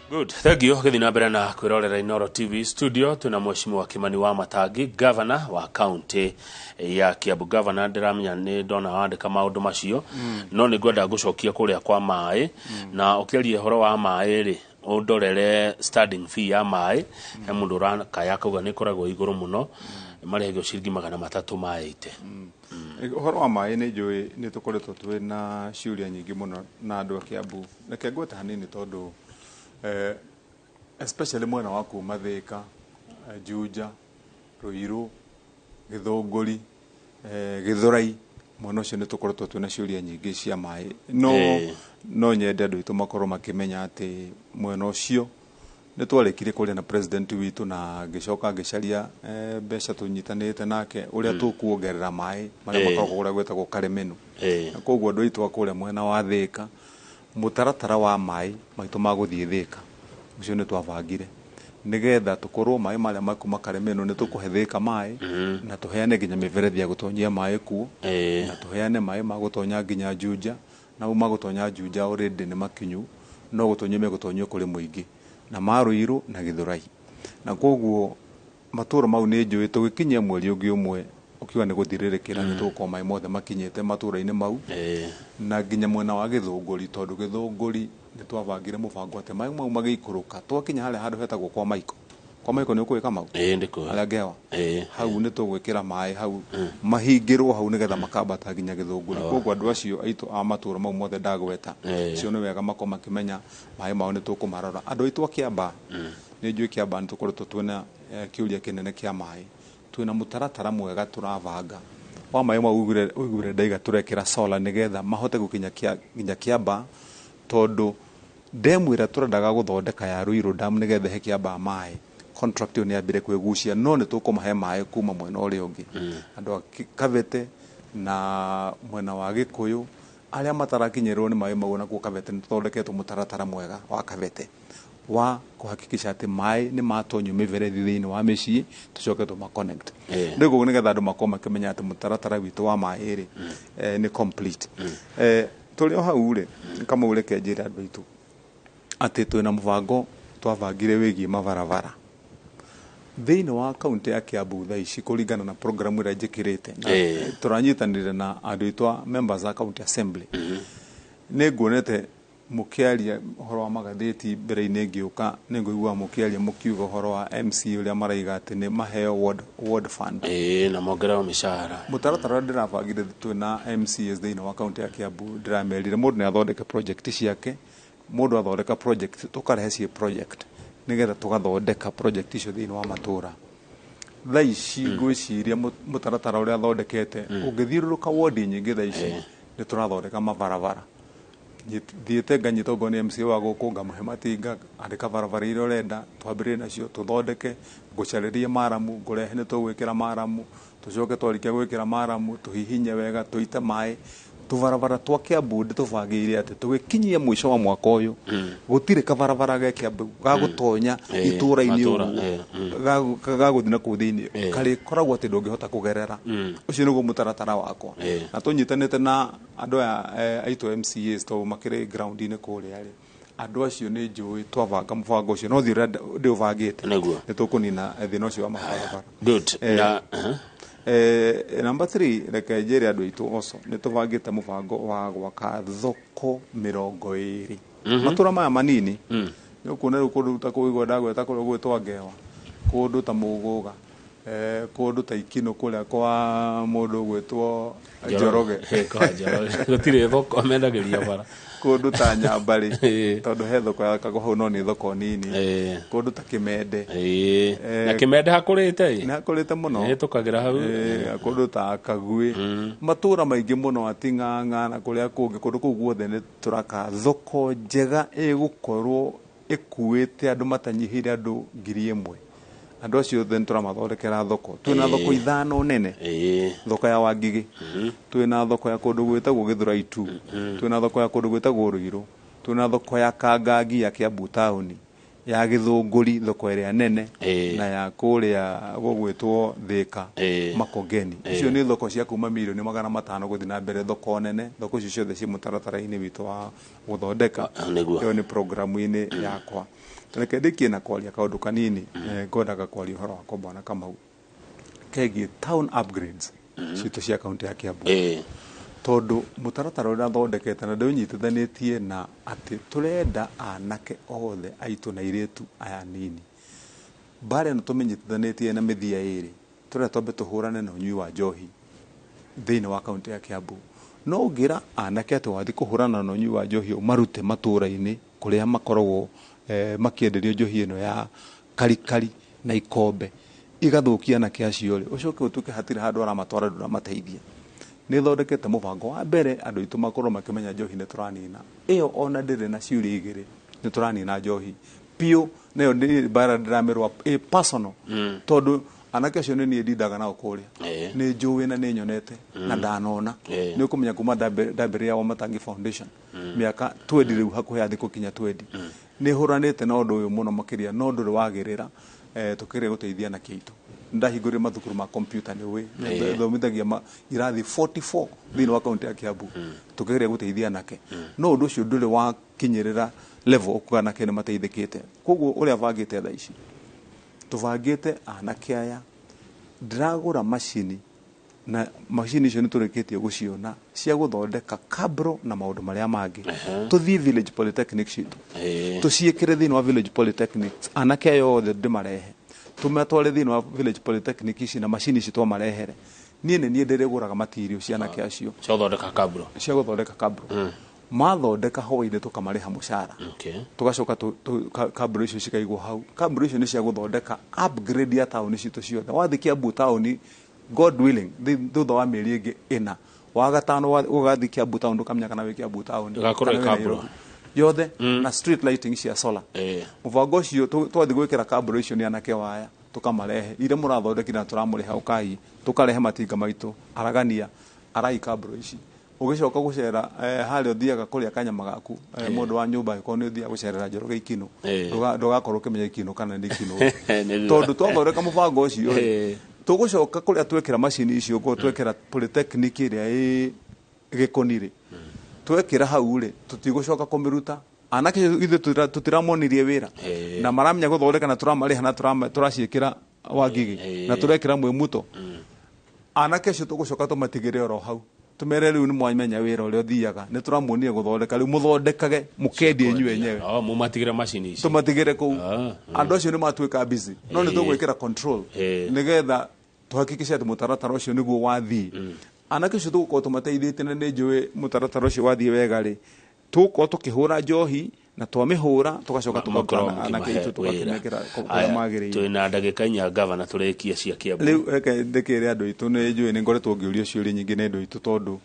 Good. Thank you. Gĩthiĩ na mbere na kwĩrorera Inooro TV studio twĩna Mheshimiwa Kimani wa Matangi, governor wa county ya Kiambu. Governor, ndĩramenya nĩ ndona wandĩka maũndũ macio, no nĩ ngwenda ngũcokia kũrĩa kwa maĩ, na ũkĩaria ũhoro wa maĩ rĩ, ũndorere standing fee ya maĩ. He mũndũ ũrakaya akauga nĩ ĩkoragwo igũrũ mũno, marĩhagio ciringi 380. Ũhoro wa maĩ nĩ njũĩ nĩ tũkoretwo twĩ na ciũria nyingĩ mũno na andũ a Kiambu. Reke ngwete hanini tondũ especially mwena wa kuma Thika, Juja, Ruiru, Githũngũri, Githurai, mwena ũcio nĩ tũkoretwo twĩna ciũria nyingĩ cia maĩ. No nyende andũ aitũ makorwo makĩmenya atĩ mwena ũcio nĩ twarĩkirie kũrĩa na president witũ na ngĩcoka ngĩcaria mbeca tũnyitanĩte nake ũrĩa tũkuongerera maĩ marĩa makoragwo kũrĩa gwĩtagwo Karemenu. Na koguo andũ aitũ a kũrĩa mwena wa Thika, mũtaratara wa maĩ maitũ ma gũthiĩ Thika ũcio nĩ twabangire nĩgetha tũkorwo maĩ marĩa makuma Karemenu nĩ tũkũhe Thika maĩ, na tũheane nginya mĩberethi ya gũtonyia maĩ kuo, na tũheane maĩ ma gũtonya nginya Juja, na mau ma gũtonya Juja already nĩ makinyu, no gũtonyio megũtonyio kũrĩ mũingĩ na ma Ruiru na Githurai. Na koguo matũra mau nĩ njũĩ tũgĩkinyia mweri ũngĩ ũmwe ũkiuga nĩ gũthirĩrĩkĩra, nĩ tũgũkorwo maĩ mothe makinyĩte matũra-inĩ mau, na nginya mwena wa Githũngũri, tondũ Githũngũri nĩ twabangire mũbango atĩ maĩ mau magĩikũrũka twakinya harĩa handũ hetagwo kwa Maiko. Kwa Maiko nĩ ũkũĩ Kamau? Ĩĩ, ndĩkũĩ. Harĩa Ngewa. Hau nĩ tũgwĩkĩra maĩ hau mahingĩrwo hau nĩgetha makambata nginya Githũngũri. Koguo andũ acio aitũ a matũra mau mothe ndagweta, cio nĩ wega makorwo makĩmenya maĩ mao nĩ tũkũmarora. Andũ aitũ a Kĩambaa, nĩ njũĩ Kĩambaa nĩ tũkoretwo twĩna kĩũria kĩnene kĩa maĩ. Twĩna mũtaratara mwega tũrabanga wa maĩ mau, ũiguire ndaiga tũrekĩra solar nĩgetha mahote gũkinya nginya Kĩambaa, tondũ ndemu ĩrĩa tũrendaga gũthondeka ya Ruiru Dam nĩgetha ĩhe Kĩambaa maĩ, contract ĩyo nĩ yambire kwĩgucia, no nĩ tũkũmahe maĩ kuma mwena ũrĩa ũngĩ. Andũ a Kabete na mwena wa Gĩkũyũ arĩa matarakinyĩrwo nĩ maĩ mau, nakuo Kabete nĩ tũthondeketwo mũtaratara mwega wa Kabete wa kuhakikisha atĩ maĩ nĩ matonyio mĩberethi thĩinĩ wa mĩciĩ tũcoke tũma connect. Rĩu koguo nĩgetha andũ makorwo makĩmenya atĩ mũtaratara witũ wa maĩ rĩ, nĩ complete. Tũrĩ o hau rĩ, Kamau, reke njĩre andũ aitũ atĩ twĩna mũbango twabangire wĩgiĩ mabarabara thĩinĩ wa kaunti ya Kiambu thaa ici kũringana na program ĩrĩa njĩkĩrĩte na tũranyitanĩire na andũ aitũ a members a county assembly. Nĩ nguonete mũkĩaria ũhoro wa magathĩti mbere-inĩ ngĩũka, nĩ ngũigua mũkĩaria mũkiuga ũhoro wa MC ũrĩa maraiga atĩ nĩ maheo ward fund. Ĩĩ, na mongererwo mĩcara. Mũtaratara ũrĩa ndĩrabangire twĩna MCAs thĩinĩ wa kaunti ya Kiambu, ndĩramerire mũndũ nĩ athondeke project ciake, mũndũ athondeka project tũkarehe ciĩ project nĩgetha tũgathondeka project icio thĩinĩ wa matũra. Thaa ici ngwĩciria mũtaratara ũrĩa athondekete ũngĩthiũrũrũka wodi nyingĩ thaa ici nĩ tũrathondeka mabarabara. Thiĩte nganyita okorwo nĩ MCA wa gũkũ ngamũhe matinga, andĩka barabara iria ũrenda twambĩrĩrie nacio tũthondeke, ngũcarĩrie maramu ngũrehe nĩ tũgwĩkĩra maramu, tũcoke twarĩkia gwĩkĩra maramu tũhihinye wega tũite maĩ. Tũbarabara twa Kiambu ndĩtũbangĩire atĩ tũgĩkinyia mũico wa mwaka ũyũ gũtirĩ kabarabara ge Kiambu gagũtonya itũra-inĩ ũguo gagũthiĩ na kũu thĩinĩ karĩkoragwo atĩ ndũngĩhota kũgerera. Ũcio nĩguo mũtaratara wakwa, na tũnyitanĩte na andũ aya aitũ MCAs tondũ makĩrĩ ground-inĩ kũrĩa rĩ, andũ acio nĩ njũĩ twabanga mũbango ũcio no thiĩ ũrĩa ndĩũbangĩte nĩ tũkũnina thĩna ũcio wa mabarabara. Good. Na Number 3, reke njĩre andũ aitũ also nĩ tũbangĩte mũbango wa gwaka thoko 20 matũra maya manini. Nĩ ũkuona rĩu kũndũ ta kũu ndagweta kũrĩa gwĩtwo Ngewa, kũndũ ta Mũgũga, kũndũ ta Ikino kũrĩa kwa mũndũ gwĩtwo Njoroge. Kwa Njoroge gũtirĩ thoko mendagĩria bara. Kũndũ ta Nyambarĩ, tondũ he thoko yakagwo hau no nĩ thoko nini. Kũndũ ta Kĩmende. Na Kĩmende hakũrĩte ĩ? Nĩ hakũrĩte mũno. Nĩhĩtũkagĩra hau. Kũndũ ta Kagwĩ, matũra maingĩ mũno, Ating'ang'a na kũrĩa kũngĩ, kũndũ kũu guothe nĩ tũraka thoko njega ĩgũkorwo ĩkuĩte andũ matanyihĩire andũ 1,000. Andũ acio othe nĩ tũramathondekera thoko. Twĩna thoko 5 nene. Thoko ya Wangigĩ, twĩna thoko ya kũndũ gwĩtagwo Gĩthũrai 2, twĩna thoko ya kũndũ gwĩtagwo Rũirũ, twĩna thoko ya Kangangi ya Kiambu taũni, ya Gĩthũngũri thoko ĩrĩa nene, na ya kũrĩa gũgwĩtwo Thĩka, Makongeni. Icio nĩ thoko cia kuma 500,000,000 gũthiĩ na mbere, thoko nene. Thoko icio ciothe ciĩ mũtaratara-inĩ witũ wa gũthondeka. Ĩyo nĩ programu-inĩ yakwa. Reke ndĩkie na kwaria kaũndũ kanini. Ngwendaga kwaria ũhoro wakwa Bwana Kamau kegiĩ town upgrades citũ cia kaunti ya Kiambu, tondũ mũtaratara ũrĩa thondekete na ndĩũnyitithanĩtie na atĩ tũrenda anake othe aitũ na airĩtu aya nini. Mbara ĩno tũmĩnyitithanĩtie na mĩthia ĩrĩ. Tũrenda twambe tũhũrane na ũnyui wa njohi thĩinĩ wa kaunti ya Kiambu. No ũngĩra anake atĩ wathiĩ kũhũrana na ũnyui wa njohi ũmarute matũra-inĩ kũrĩa makoragwo makĩenderio njohi ĩno ya karikari na ikombe, igathũkia anake acio rĩ, ũcoke ũtuĩke hatirĩ handũ aramatwara ndũramateithia. Nĩ thondekete mũbango wa mbere andũ aitũ makorwo makĩmenya njohi nĩ tũranina. Ĩyo ona ndĩrĩ na ciũria igĩrĩ, nĩ tũranina njohi piũ. Nayo nĩ mbara ndĩramerwo ĩ personal, tondũ anake acio nĩ niĩ ndindaga nao kũrĩa, nĩ njũĩ na nĩ nyonete na ndanona. Nĩ ũkũmenya kuma ndambĩrĩria Wamatangi Foundation mĩaka 20 rĩu, hakuhĩ yathi gũkinya 20, nĩ hũranĩte na ũndũ ũyũ mũno makĩria, no ndũrĩ wagĩrĩra. Tũkĩrĩa gũteithia anake aitũ, ndahingũrire mathukuru ma computer, nĩ ũĩ thomithagia irathi 44 thĩinĩ wa kaunti ya Kiambu, tũkĩgeria gũteithia anake, no ũndũ ũcio ndũrĩ wakinyĩrĩra level ũkuga anake nĩ mateithĩkĩte. Koguo ũrĩa bangĩte thaa ici, tũbangĩte anake aya ndĩragũra macini, na macini icio nĩ tũrĩkĩtie gũciona cia gũthondeka kabro na maũndũ marĩa mangĩ. Tũthiĩ village polytechnic citũ, tũciĩkĩre thĩinĩ wa village polytechnics. Anake aya othe ndĩmarehe, tũmatware thĩinĩ wa village polytechnic ici na macini ici twamarehere. Niĩ nĩ niĩ ndĩrĩgũraga material cia anake acio cia gũthondeka kabro. Cia gũthondeka kabro. Mathondeka hwaĩ-inĩ tũkamarĩha mũcara. Tũgacoka kabro icio cikaigwo hau. Kabro icio nĩ cia gũthondeka upgrade ya taũni citũ ciothe. Wathiĩ Kiambu taũni, God willing, thutha wa mĩeri ĩngĩ 4, wa gatano ũgathiĩ Kiambu taũni ndũkamenya kana wĩ Kiambu taũni Ĩgakorwo kana ĩ wĩ kabro. Nairobi. Yothe na street lighting cia solar. Mũbango ũcio twathiĩ gwĩkĩra kabro icio nĩ anake waya tũkamarehe iria mũrathondekire na tũramũrĩha, ũkai tũkarehe matinga maitũ aragania arai kabro ici. Ũgĩcoka gũcera harĩa ũthiaga kũrĩa kanyama gaku, mũndũ wa nyũmba, angĩkorwo nĩ ũthiaga gũcerera Njoroge Ikinũ, ndũgakorwo ũkĩmenya Ikinũ kana nĩ Ikinũ, tondũ twathondeka mũbango ũcio rĩ, tũgũcoka kũrĩa twekĩra macini icio, ũguo twekĩra polytechnic ĩrĩa ĩ Gĩkoni rĩ, twekĩra hau rĩ, tũtigũcoka kũmĩruta. Anake acio ithuĩ tũtiramonirie wĩra na maramenya gũthondeka na tũramarĩha na tũraciĩkĩra Wangigĩ na tũrekĩra Mwĩmuto. Anake acio tũgũcoka tũmatigĩre oro hau, tũmere rĩu nĩ mwamenya wĩra ũrĩa ũthiaga, nĩ tũramuonia gũthondeka, rĩu mũthondekage mũkendie inyuĩ enyewe. Oh, mũmatigĩre macini ici. Tũmatigĩre kũu. Andũ acio nĩ matuĩka busy, no nĩ tũgwĩkĩra control nĩgetha tũhakikishe atĩ mũtaratara ũcio nĩguo wathiĩ. Anake acio tũgũkorwo tũmateithĩtie, na nĩ njũĩ mũtaratara ũcio wathiĩ wega rĩ, tũgũkorwo tũkĩhũra njohi, na twamĩhũra tũgacoka Mũkorwo tũkaruta anake mũkĩmahe aitũ, wĩra. tũgakĩmekĩra kũrĩa Aya, magĩrĩire. Twĩna ndagĩka 4, gavana, tũrĩkie cia Kiambu. Rĩu reke ndĩkĩre andũ aitũ, nĩ njũĩ nĩ ngoretwo ngĩũrio ciũria nyingĩ nĩ andũ aitũ, tondũ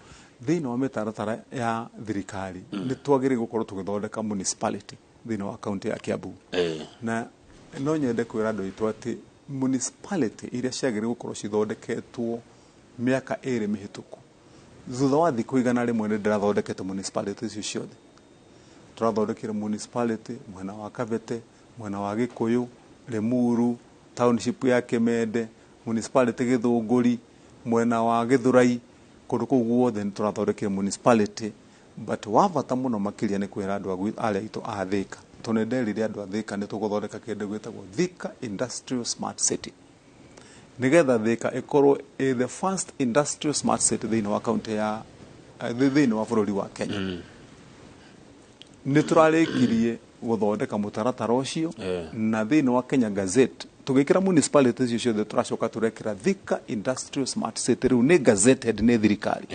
thĩinĩ wa mĩtaratara ya thirikari nĩ twagĩrĩire gũkorwo tũgĩthondeka municipality thĩinĩ wa kaunti ya Kiambu. Na no nyende kwĩra andũ aitũ atĩ municipality iria ciagĩrĩire gũkorwo cithondeketwo mĩaka 2 mĩhĩtũku, thutha wa thikũ 100 nĩ ndĩrathondekete municipality icio ciothe. Tũrathondekire municipality mwena wa Kabete, mwena wa Gĩkũyũ, Limuru, township ya Kĩmende, municipality Gĩthũngũri, mwena wa Gĩthũrai, kũndũ kũu guothe nĩ tũrathondekire municipality. But wa bata mũno makĩria nĩ kwĩra andũ arĩa aitũ a Thika, tondũ nĩ nderire andũ a Thika nĩ tũgũthondeka kĩndũ gĩtagwo Thika Industrial Smart City, nĩgetha Thika ĩkorwo ĩ the first industrial smart city thĩinĩ wa kaunti ya thĩinĩ wa bũrũri wa Kenya. Nĩ tũrarĩkirie gũthondeka mũtaratara ũcio, na thĩinĩ wa Kenya Gazette tũgĩkĩra municipality icio ciothe, tũracoka tũrekĩra Thika Industrial Smart City, rĩu nĩ gazetted nĩ thirikari.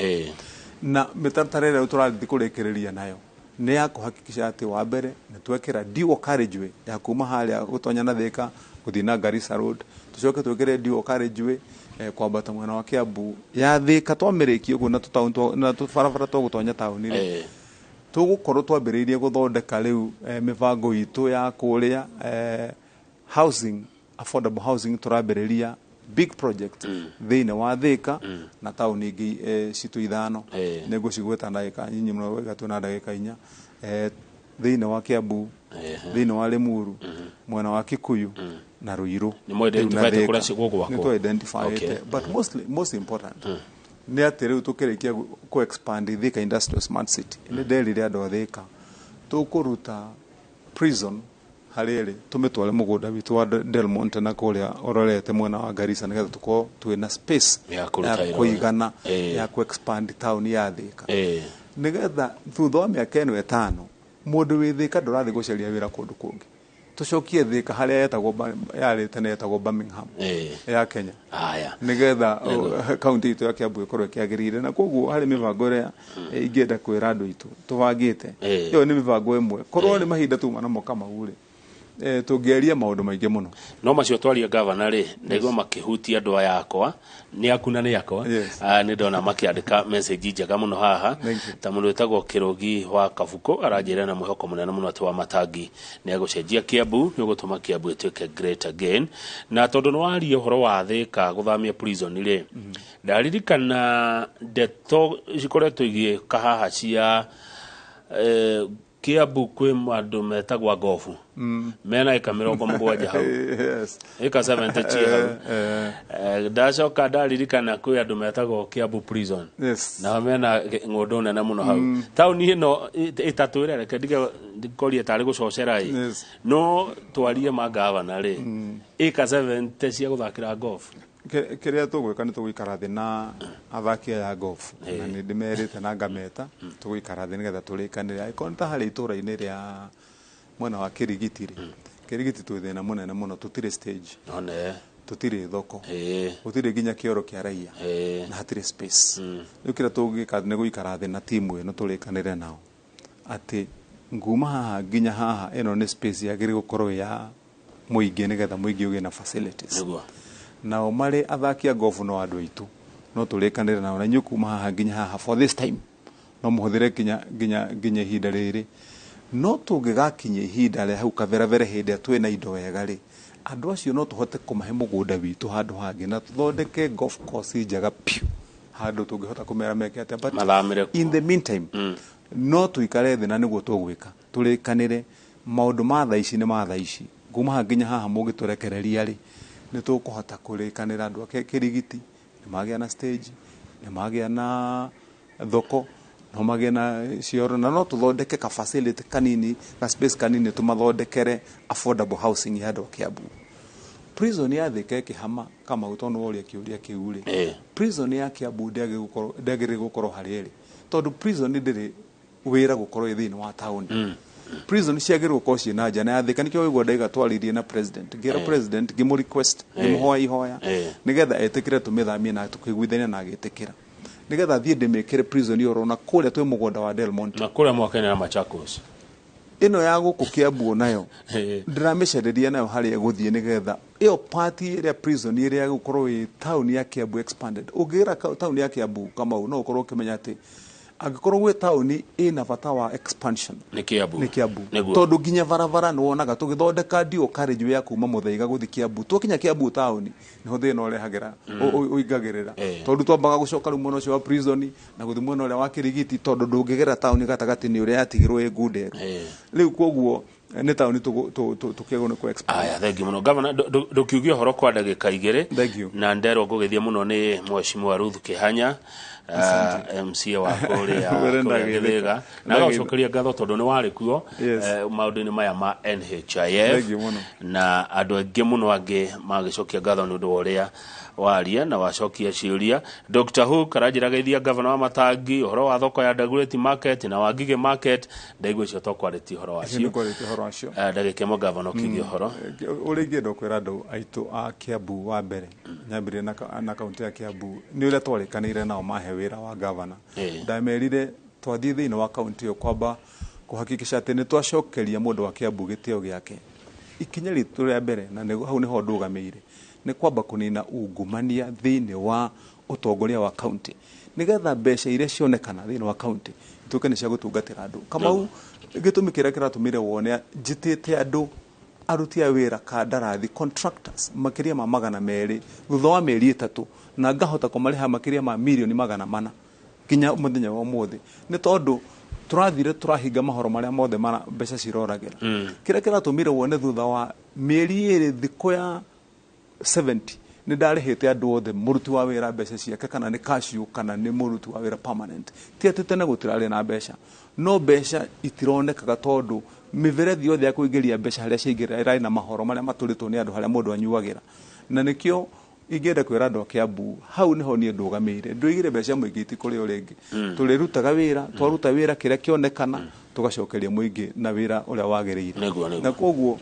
Na mĩtaratara ĩrĩa tũrathiĩ kũrĩkĩrĩria nayo Nĩ ya kũhakikisha atĩ wa mbere nĩ twekĩra dual carriageway ya kuma harĩa gũtonya na Thika gũthiĩ na Garissa Road, tũcoke twĩkĩre dual carriageway kwambata mwena wa Kiambu ya Thika. Twamĩrĩkia ũguo na tũtaũni na tũbarabara twa gũtonya taũni rĩ, tũgũkorwo twambĩrĩirie gũthondeka rĩu mĩbango itũ ya kũrĩa housing, affordable housing. Tũrambĩrĩria big project thĩinĩ wa Thika na taũni ingĩ citũ ithano. Nĩ ngũcigweta ndagĩka nyinyi mũno wega, twĩna ndagĩka 4. Thĩinĩ wa Kiambu, thĩinĩ wa Limuru, mwena wa Kikuyu na Ruiru. Nĩ mũ-identify Rĩu na kũrĩa Thika. gũgwakwo. Nĩ tũ-identify, but mostly, most important nĩ atĩ rĩu tũkĩrĩkia kũ expand Thika Industrial Smart City, nĩ nderire andũ a Thika tũkũruta prison harĩa ĩrĩ tũmĩtware mũgũnda witũ wa Del Monte na kũrĩa ũrorete mwena wa Garissa, nĩgetha tũkorwo twĩna space Ya kũruta wĩra ũyũ. kũigana ya kũ expand town ya Thika, nĩgetha thutha wa mĩaka ĩno 5 mũndũ wĩ Thika ndũrathiĩ gũcaria wĩra kũndũ kũngĩ. Tũcokie Thika harĩa yetagwo yarĩ tene yetagwo Birmingham ya Kenya, nĩgetha kaunti itũ ya Kiambu ĩkorwo ĩkĩagĩrĩire. Na koguo harĩ mĩbango ĩrĩa ingĩenda kwĩra andũ aitũ tũbangĩte. Ĩyo nĩ mĩbango ĩmwe. Korwo nĩ mahinda tuma namo Kamau rĩ, tũngĩaria maũndũ maingĩ mũno. No macio twaria, gavana rĩ, ndaigua makĩhutia andũ aya akwa, nĩ aku na nĩ akwa. Ah, nĩ ndona makĩandĩka message njega mũno haha. Thank you. Ta mũndũ wĩtagwo Kĩrũgi wa Kabuku aranjĩra na mwĩhoko mũnene mũno atĩ wa Matangi nĩ egũcenjia Kiambu, nĩ ũgũtũma Kiambu ĩtuĩke great again. Na tondũ nĩ waria ũhoro wa Thika gũthamia prison rĩ, ndaririkana ndeto cikoretwo igĩũka haha cia Kiambu kwĩ andũ metagwo ngobu mena ĩka 70 hau, ĩka 70 ciĩ hau. Ndacoka ndaririkana kwĩ andũ metagwo Kiambu prison, nao mena ng'ũndũ nene mũno hau. Taũni ĩno ĩtatũ ĩrĩa, reke ndige ndikorie tarĩ gũcocera ĩ, no twarie ma gavana rĩ, ĩka 70 cia gũthakĩra golf. Kĩrĩa tũgwĩka nĩ tũgũikara thĩ na athaki aya a golf, na nĩ ndĩmerĩte na ngameta tũgũikara thĩ nĩgetha tũrĩkanĩre. Angĩkorwo nĩ ta harĩa itũũra-inĩ rĩa mwena wa Kĩrigiti rĩ, Kĩrigiti twĩ thĩna mũnene mũno, tũtirĩ stage, one tũtirĩ thoko, gũtirĩ nginya kĩoro kĩa raia, na hatirĩ space. Rĩu kĩrĩa tũngĩka nĩ gũikara thĩ na timu ĩno tũrĩkanĩre nao atĩ nguma haha nginya haha ĩno nĩ space yagĩrĩire gũkorwo ĩ ya mũingĩ, nĩgetha mũingĩ ũgĩe na facilities. Nao marĩ athaki a golf no andũ aitũ, no tũrĩkanĩre nao na inyuĩ kuma haha nginya haha for this time no mũhũthĩre nginya ihinda rĩrĩ. No tũngĩgakinya ihinda rĩa hau kaberebere, hĩndĩ ĩrĩa twĩna indo wega rĩ, andũ acio no tũhote kũmahe mũgũnda witũ handũ hangĩ na tũthondeke golf course njega piũ, handũ tũngĩhota kũmera meke atĩa. But Mathamĩre in the meantime no tũikare thĩ na nĩguo tũgwĩka tũrĩkanĩre maũndũ ma thaa ici nĩ ma thaa ici. Kuma haha nginya haha mũngĩtũrekereria rĩ, nĩ tũkũhota kũrĩkanĩra andũ a Kĩrigiti nĩ magĩa na stage, nĩ magĩa na thoko, no magĩe na cioro, na no tũthondeke ka facility kanini, ka space kanini, tũmathondekere affordable housing ya andũ a Kiambu. Prison ya Thika ĩkĩhama, Kamau, tondũ woria kĩũria kĩu rĩ, prison ya Kiambu ndĩagĩrĩire gũkorwo harĩa ĩrĩ, tondũ prison ndĩrĩ wĩra gũkorwo ĩ thĩinĩ wa taũni. Prison ciagĩrĩirwo gũkorwo ciĩ na nja. Na ya Thika nĩkĩo waigua ndaiga twaririe na president, ngĩra president, ngĩmũ request, ngĩmũhoya ihoya nĩgetha etĩkĩre tũmĩthamie, na tũkĩiguithania na agĩtĩkĩra, nĩgetha thiĩ ndĩmĩkĩre prison ĩyo ũrona kũrĩa twĩ mũgũnda wa Del Monte. Na kũrĩa mwaka-inĩ na Machakos. Ĩno ya gũkũ Kiambu nayo ndĩramĩcereria nayo harĩa ĩgũthiĩ, nĩgetha ĩyo part ĩrĩa prison ĩrĩa ĩgũkorwo ĩ taũni ya Kiambu expanded. Ũngĩra taũni ya Kiambu, Kamau, no ũkorwo ũkĩmenya atĩ angĩkorwo gwĩ taũni ĩna bata wa expansion nĩ Kiambu. Nĩ Kiambu. Nĩguo. Tondũ nginya barabara nĩ wonaga tũgĩthondeka dual carriageway ya kuma Mũthaiga gũthiĩ Kiambu, twakinya Kiambu taũni nĩho thĩna ũrehagĩra ũingagĩrĩra, tondũ twambaga gũcoka rĩu mwena ũcio wa prison na gũthiĩ mwena ũrĩa wa Kĩrigiti, tondũ ndũngĩgera taũni gatagatĩ nĩ ũrĩa yatigirwo ĩ ngunderu. Rĩu koguo nĩ taũni tũkĩagwo nĩ kũ expand. Aya, thengi mũno gavana. Ndũkiugie ũhoro kwa ndagĩka 2. Thank you. Na nderwo ngũgĩthiĩ mũno nĩ mheshimiwa Ruth Kĩhanya, MCA wa kũrĩa Wĩre kũrĩa ndagĩthĩka. Gĩthĩga, na agũcokeria ngatho tondũ nĩ warĩ kuo Yes. maũndũ-inĩ maya ma NHIF. Thank you mũno. Na andũ aingĩ mũno angĩ magĩcokia ngatho nĩ ũndũ wa ũrĩa waria na wacokia ciũria. Dr. Hook aranjĩra geithia gavana wa Matangi ũhoro wa thoko ya Dagoretti Market na wa Ngigĩ Market. Ndaigua icio tokwarĩtie ũhoro Icio nĩ wacio. kwarĩtie ũhoro wacio. Ndagĩka 1, gavana, ũkiugia ũhoro. Ũrĩa ingĩenda kwĩra andũ aitũ a Kiambu, wa mbere nyambĩrĩrie na kaunti ya Kiambu, nĩ ũrĩa twarĩkanĩire nao mahe wĩra wa gavana. Ndamerire twathiĩ thĩinĩ wa kaunti ĩyo kwamba Kuhakikisha atĩ nĩ twacokeria mũndũ wa Kiambu gĩtĩo gĩake. Ikinya ritũ rĩa mbere, na hau nĩho ndũgamĩire, nĩ kwamba kũnina ungumania thĩinĩ wa ũtongoria wa county, nĩgetha mbeca iria cionekana thĩinĩ wa county ituĩke nĩ cia gũtungatĩra andũ. Kamau, gĩtũmi kĩrĩa kĩratũmire wone njĩtĩte andũ aruti a wĩra kandarathi, contractors, makĩria ma 200 thutha wa mĩeri 3, na ngahota kũmarĩha makĩria ma mirioni 400 nginya mũthenya wa ũmũthĩ, nĩ tondũ tũrathire tũrahinga mahoro marĩa mothe mbeca ciroragĩra. Kĩrĩa kĩratũmire wone thutha wa mĩeri 2 thikũ ya 70 nĩ ndarĩhĩte andũ othe mũruti wa wĩra mbeca ciake, kana nĩ cashew kana nĩ mũruti wa wĩra permanent. Ti atĩ tene gũtirarĩ na mbeca, no mbeca itironekaga tondũ mĩberethi yothe ya kũingĩria mbeca harĩa ciaingĩra ĩrarĩ na mahoro marĩa matũrĩtwo nĩ andũ harĩa mũndũ anyuagĩra. Na nĩkĩo ingĩenda kwĩra andũ a Kiambu, hau nĩho niĩ ndũgamĩire. Ndũigire mbeca mũingĩ itikũrĩo rĩngĩ. Tũrĩrutaga wĩra, twaruta wĩra kĩrĩa kĩonekana, tũgacokeria mũingĩ na wĩra ũrĩa wagĩrĩire. Na koguo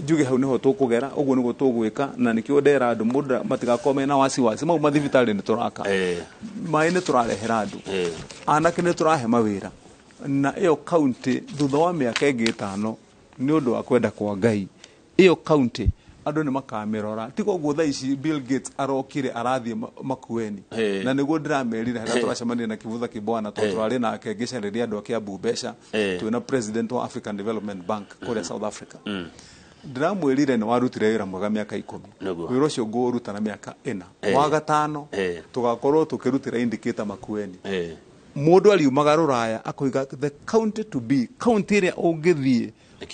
njuge hau nĩho tũkũgera, ũguo nĩguo tũgwĩka, na nĩkĩo ndera andũ mũndũ matigakorwo mena wasiwasi. Mau mathibitarĩ nĩ tũraka, maĩ nĩ tũrarehera andũ, anake nĩ tũrahe mawĩra, na ĩyo county thutha wa mĩaka ĩngĩ 5 nĩ ũndũ wa kwenda kwa Ngai, ĩyo county andũ nĩ makamĩrora. Tiga ũguo thaa ici Bill Gates arokire arathiĩ Makueni, na nĩguo ndĩramerire harĩa tũracemania na Kivutha Kibwana, tondũ tũrarĩ nake ngĩcarĩria andũ a Kiambu mbeca, twĩna president wa African Development Bank kũrĩa South Africa. Ndĩramwĩrire nĩ warutire wĩra mwega mĩaka 10, wĩra ũcio ngũũruta na mĩaka 4, wa gatano tũgakorwo tũkĩrutĩra indicator Makueni. Mũndũ ariumaga rũraya akoiga the county to be, county ĩrĩa ũngĩthiĩ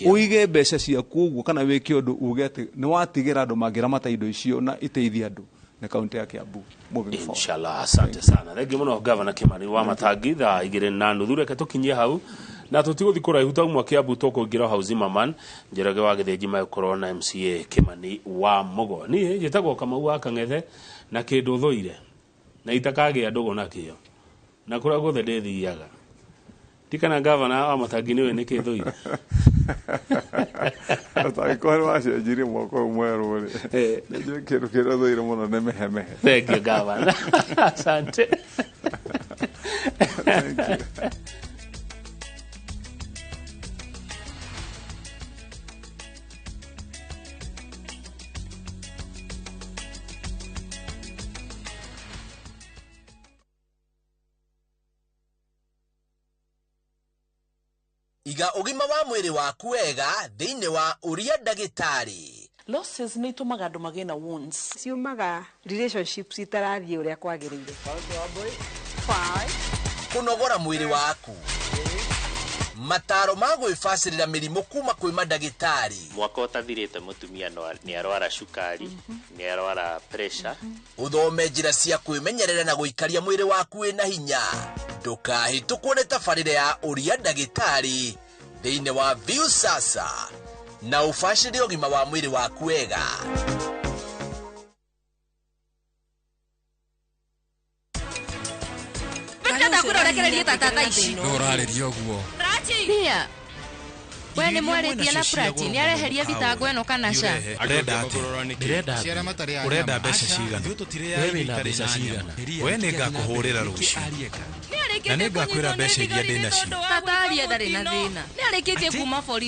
uige mbeca ciaku ũguo kana wĩke ũndũ uge atĩ nĩ watigĩra andũ mangĩramata indo icio na iteithie andũ, nĩ kaunti ya Kiambu moving forward. Inshallah, asante sana. Thengiũ mũno Governor Kimani wa Matangi. Thaa 2:30 reke tũkinyie hau na tũtigũthiĩ kũraihu taumwa Kiambu, tũkũingĩra hau Zimmerman Njoroge wa Gĩthĩnji magĩkorwo na MCA Kimani wa Mugo. Niĩ njĩtagwo Kamau wa Kang'ethe, na kĩndũ thũire na itakagĩa ndũgũ nakĩo na kũrĩa guothe ndĩthiaga. Tikana Governor wa Matangi nĩwe nĩkĩ thũire. Atangĩkorwo nĩ wacenjirie mwaka ũyũ mwerũ rĩ, nĩ kĩndũ kĩrĩa thũire mũno nĩ mehemehe. Thank you, Governor. Asante. Thank you. Iga ũgima wa mwĩrĩ waku wega thĩinĩ wa ũria ndagĩtarĩ. Losses nĩ itũmaga andũ magĩe na wounds. Ciumaga relationships itarathiĩ ũrĩa kwagĩrĩire. Kũnogora mwĩrĩ waku. Mataro ma gwĩbacĩrĩra mĩrimũ kuma kwĩ mandagĩtarĩ. Mwaka ũtathirĩte mũtumia nĩ arwara cukari, nĩ arwara pressure. Ũthome njĩra cia kwĩmenyerera na gũikaria mwĩrĩ waku wĩna hinya. Ndũkahĩtũkwo nĩ tabarĩra ya ũria ndagĩtarĩ thĩinĩ wa Viusasa na ũbacĩrĩre ũgima wa mwĩrĩ waku wega. We nĩ mwarĩtie na Prati nĩ areheria thitango ĩno kana ca? Ũrenda mbeca cigana? We wĩna mbeca cigana? We nĩ ngakũhũrĩra rũciũ na nĩ ngakwĩra mbeca iria ndĩ nacio. Tata aria ndarĩ na thĩna, nĩ arĩkĩtie kuma borithi.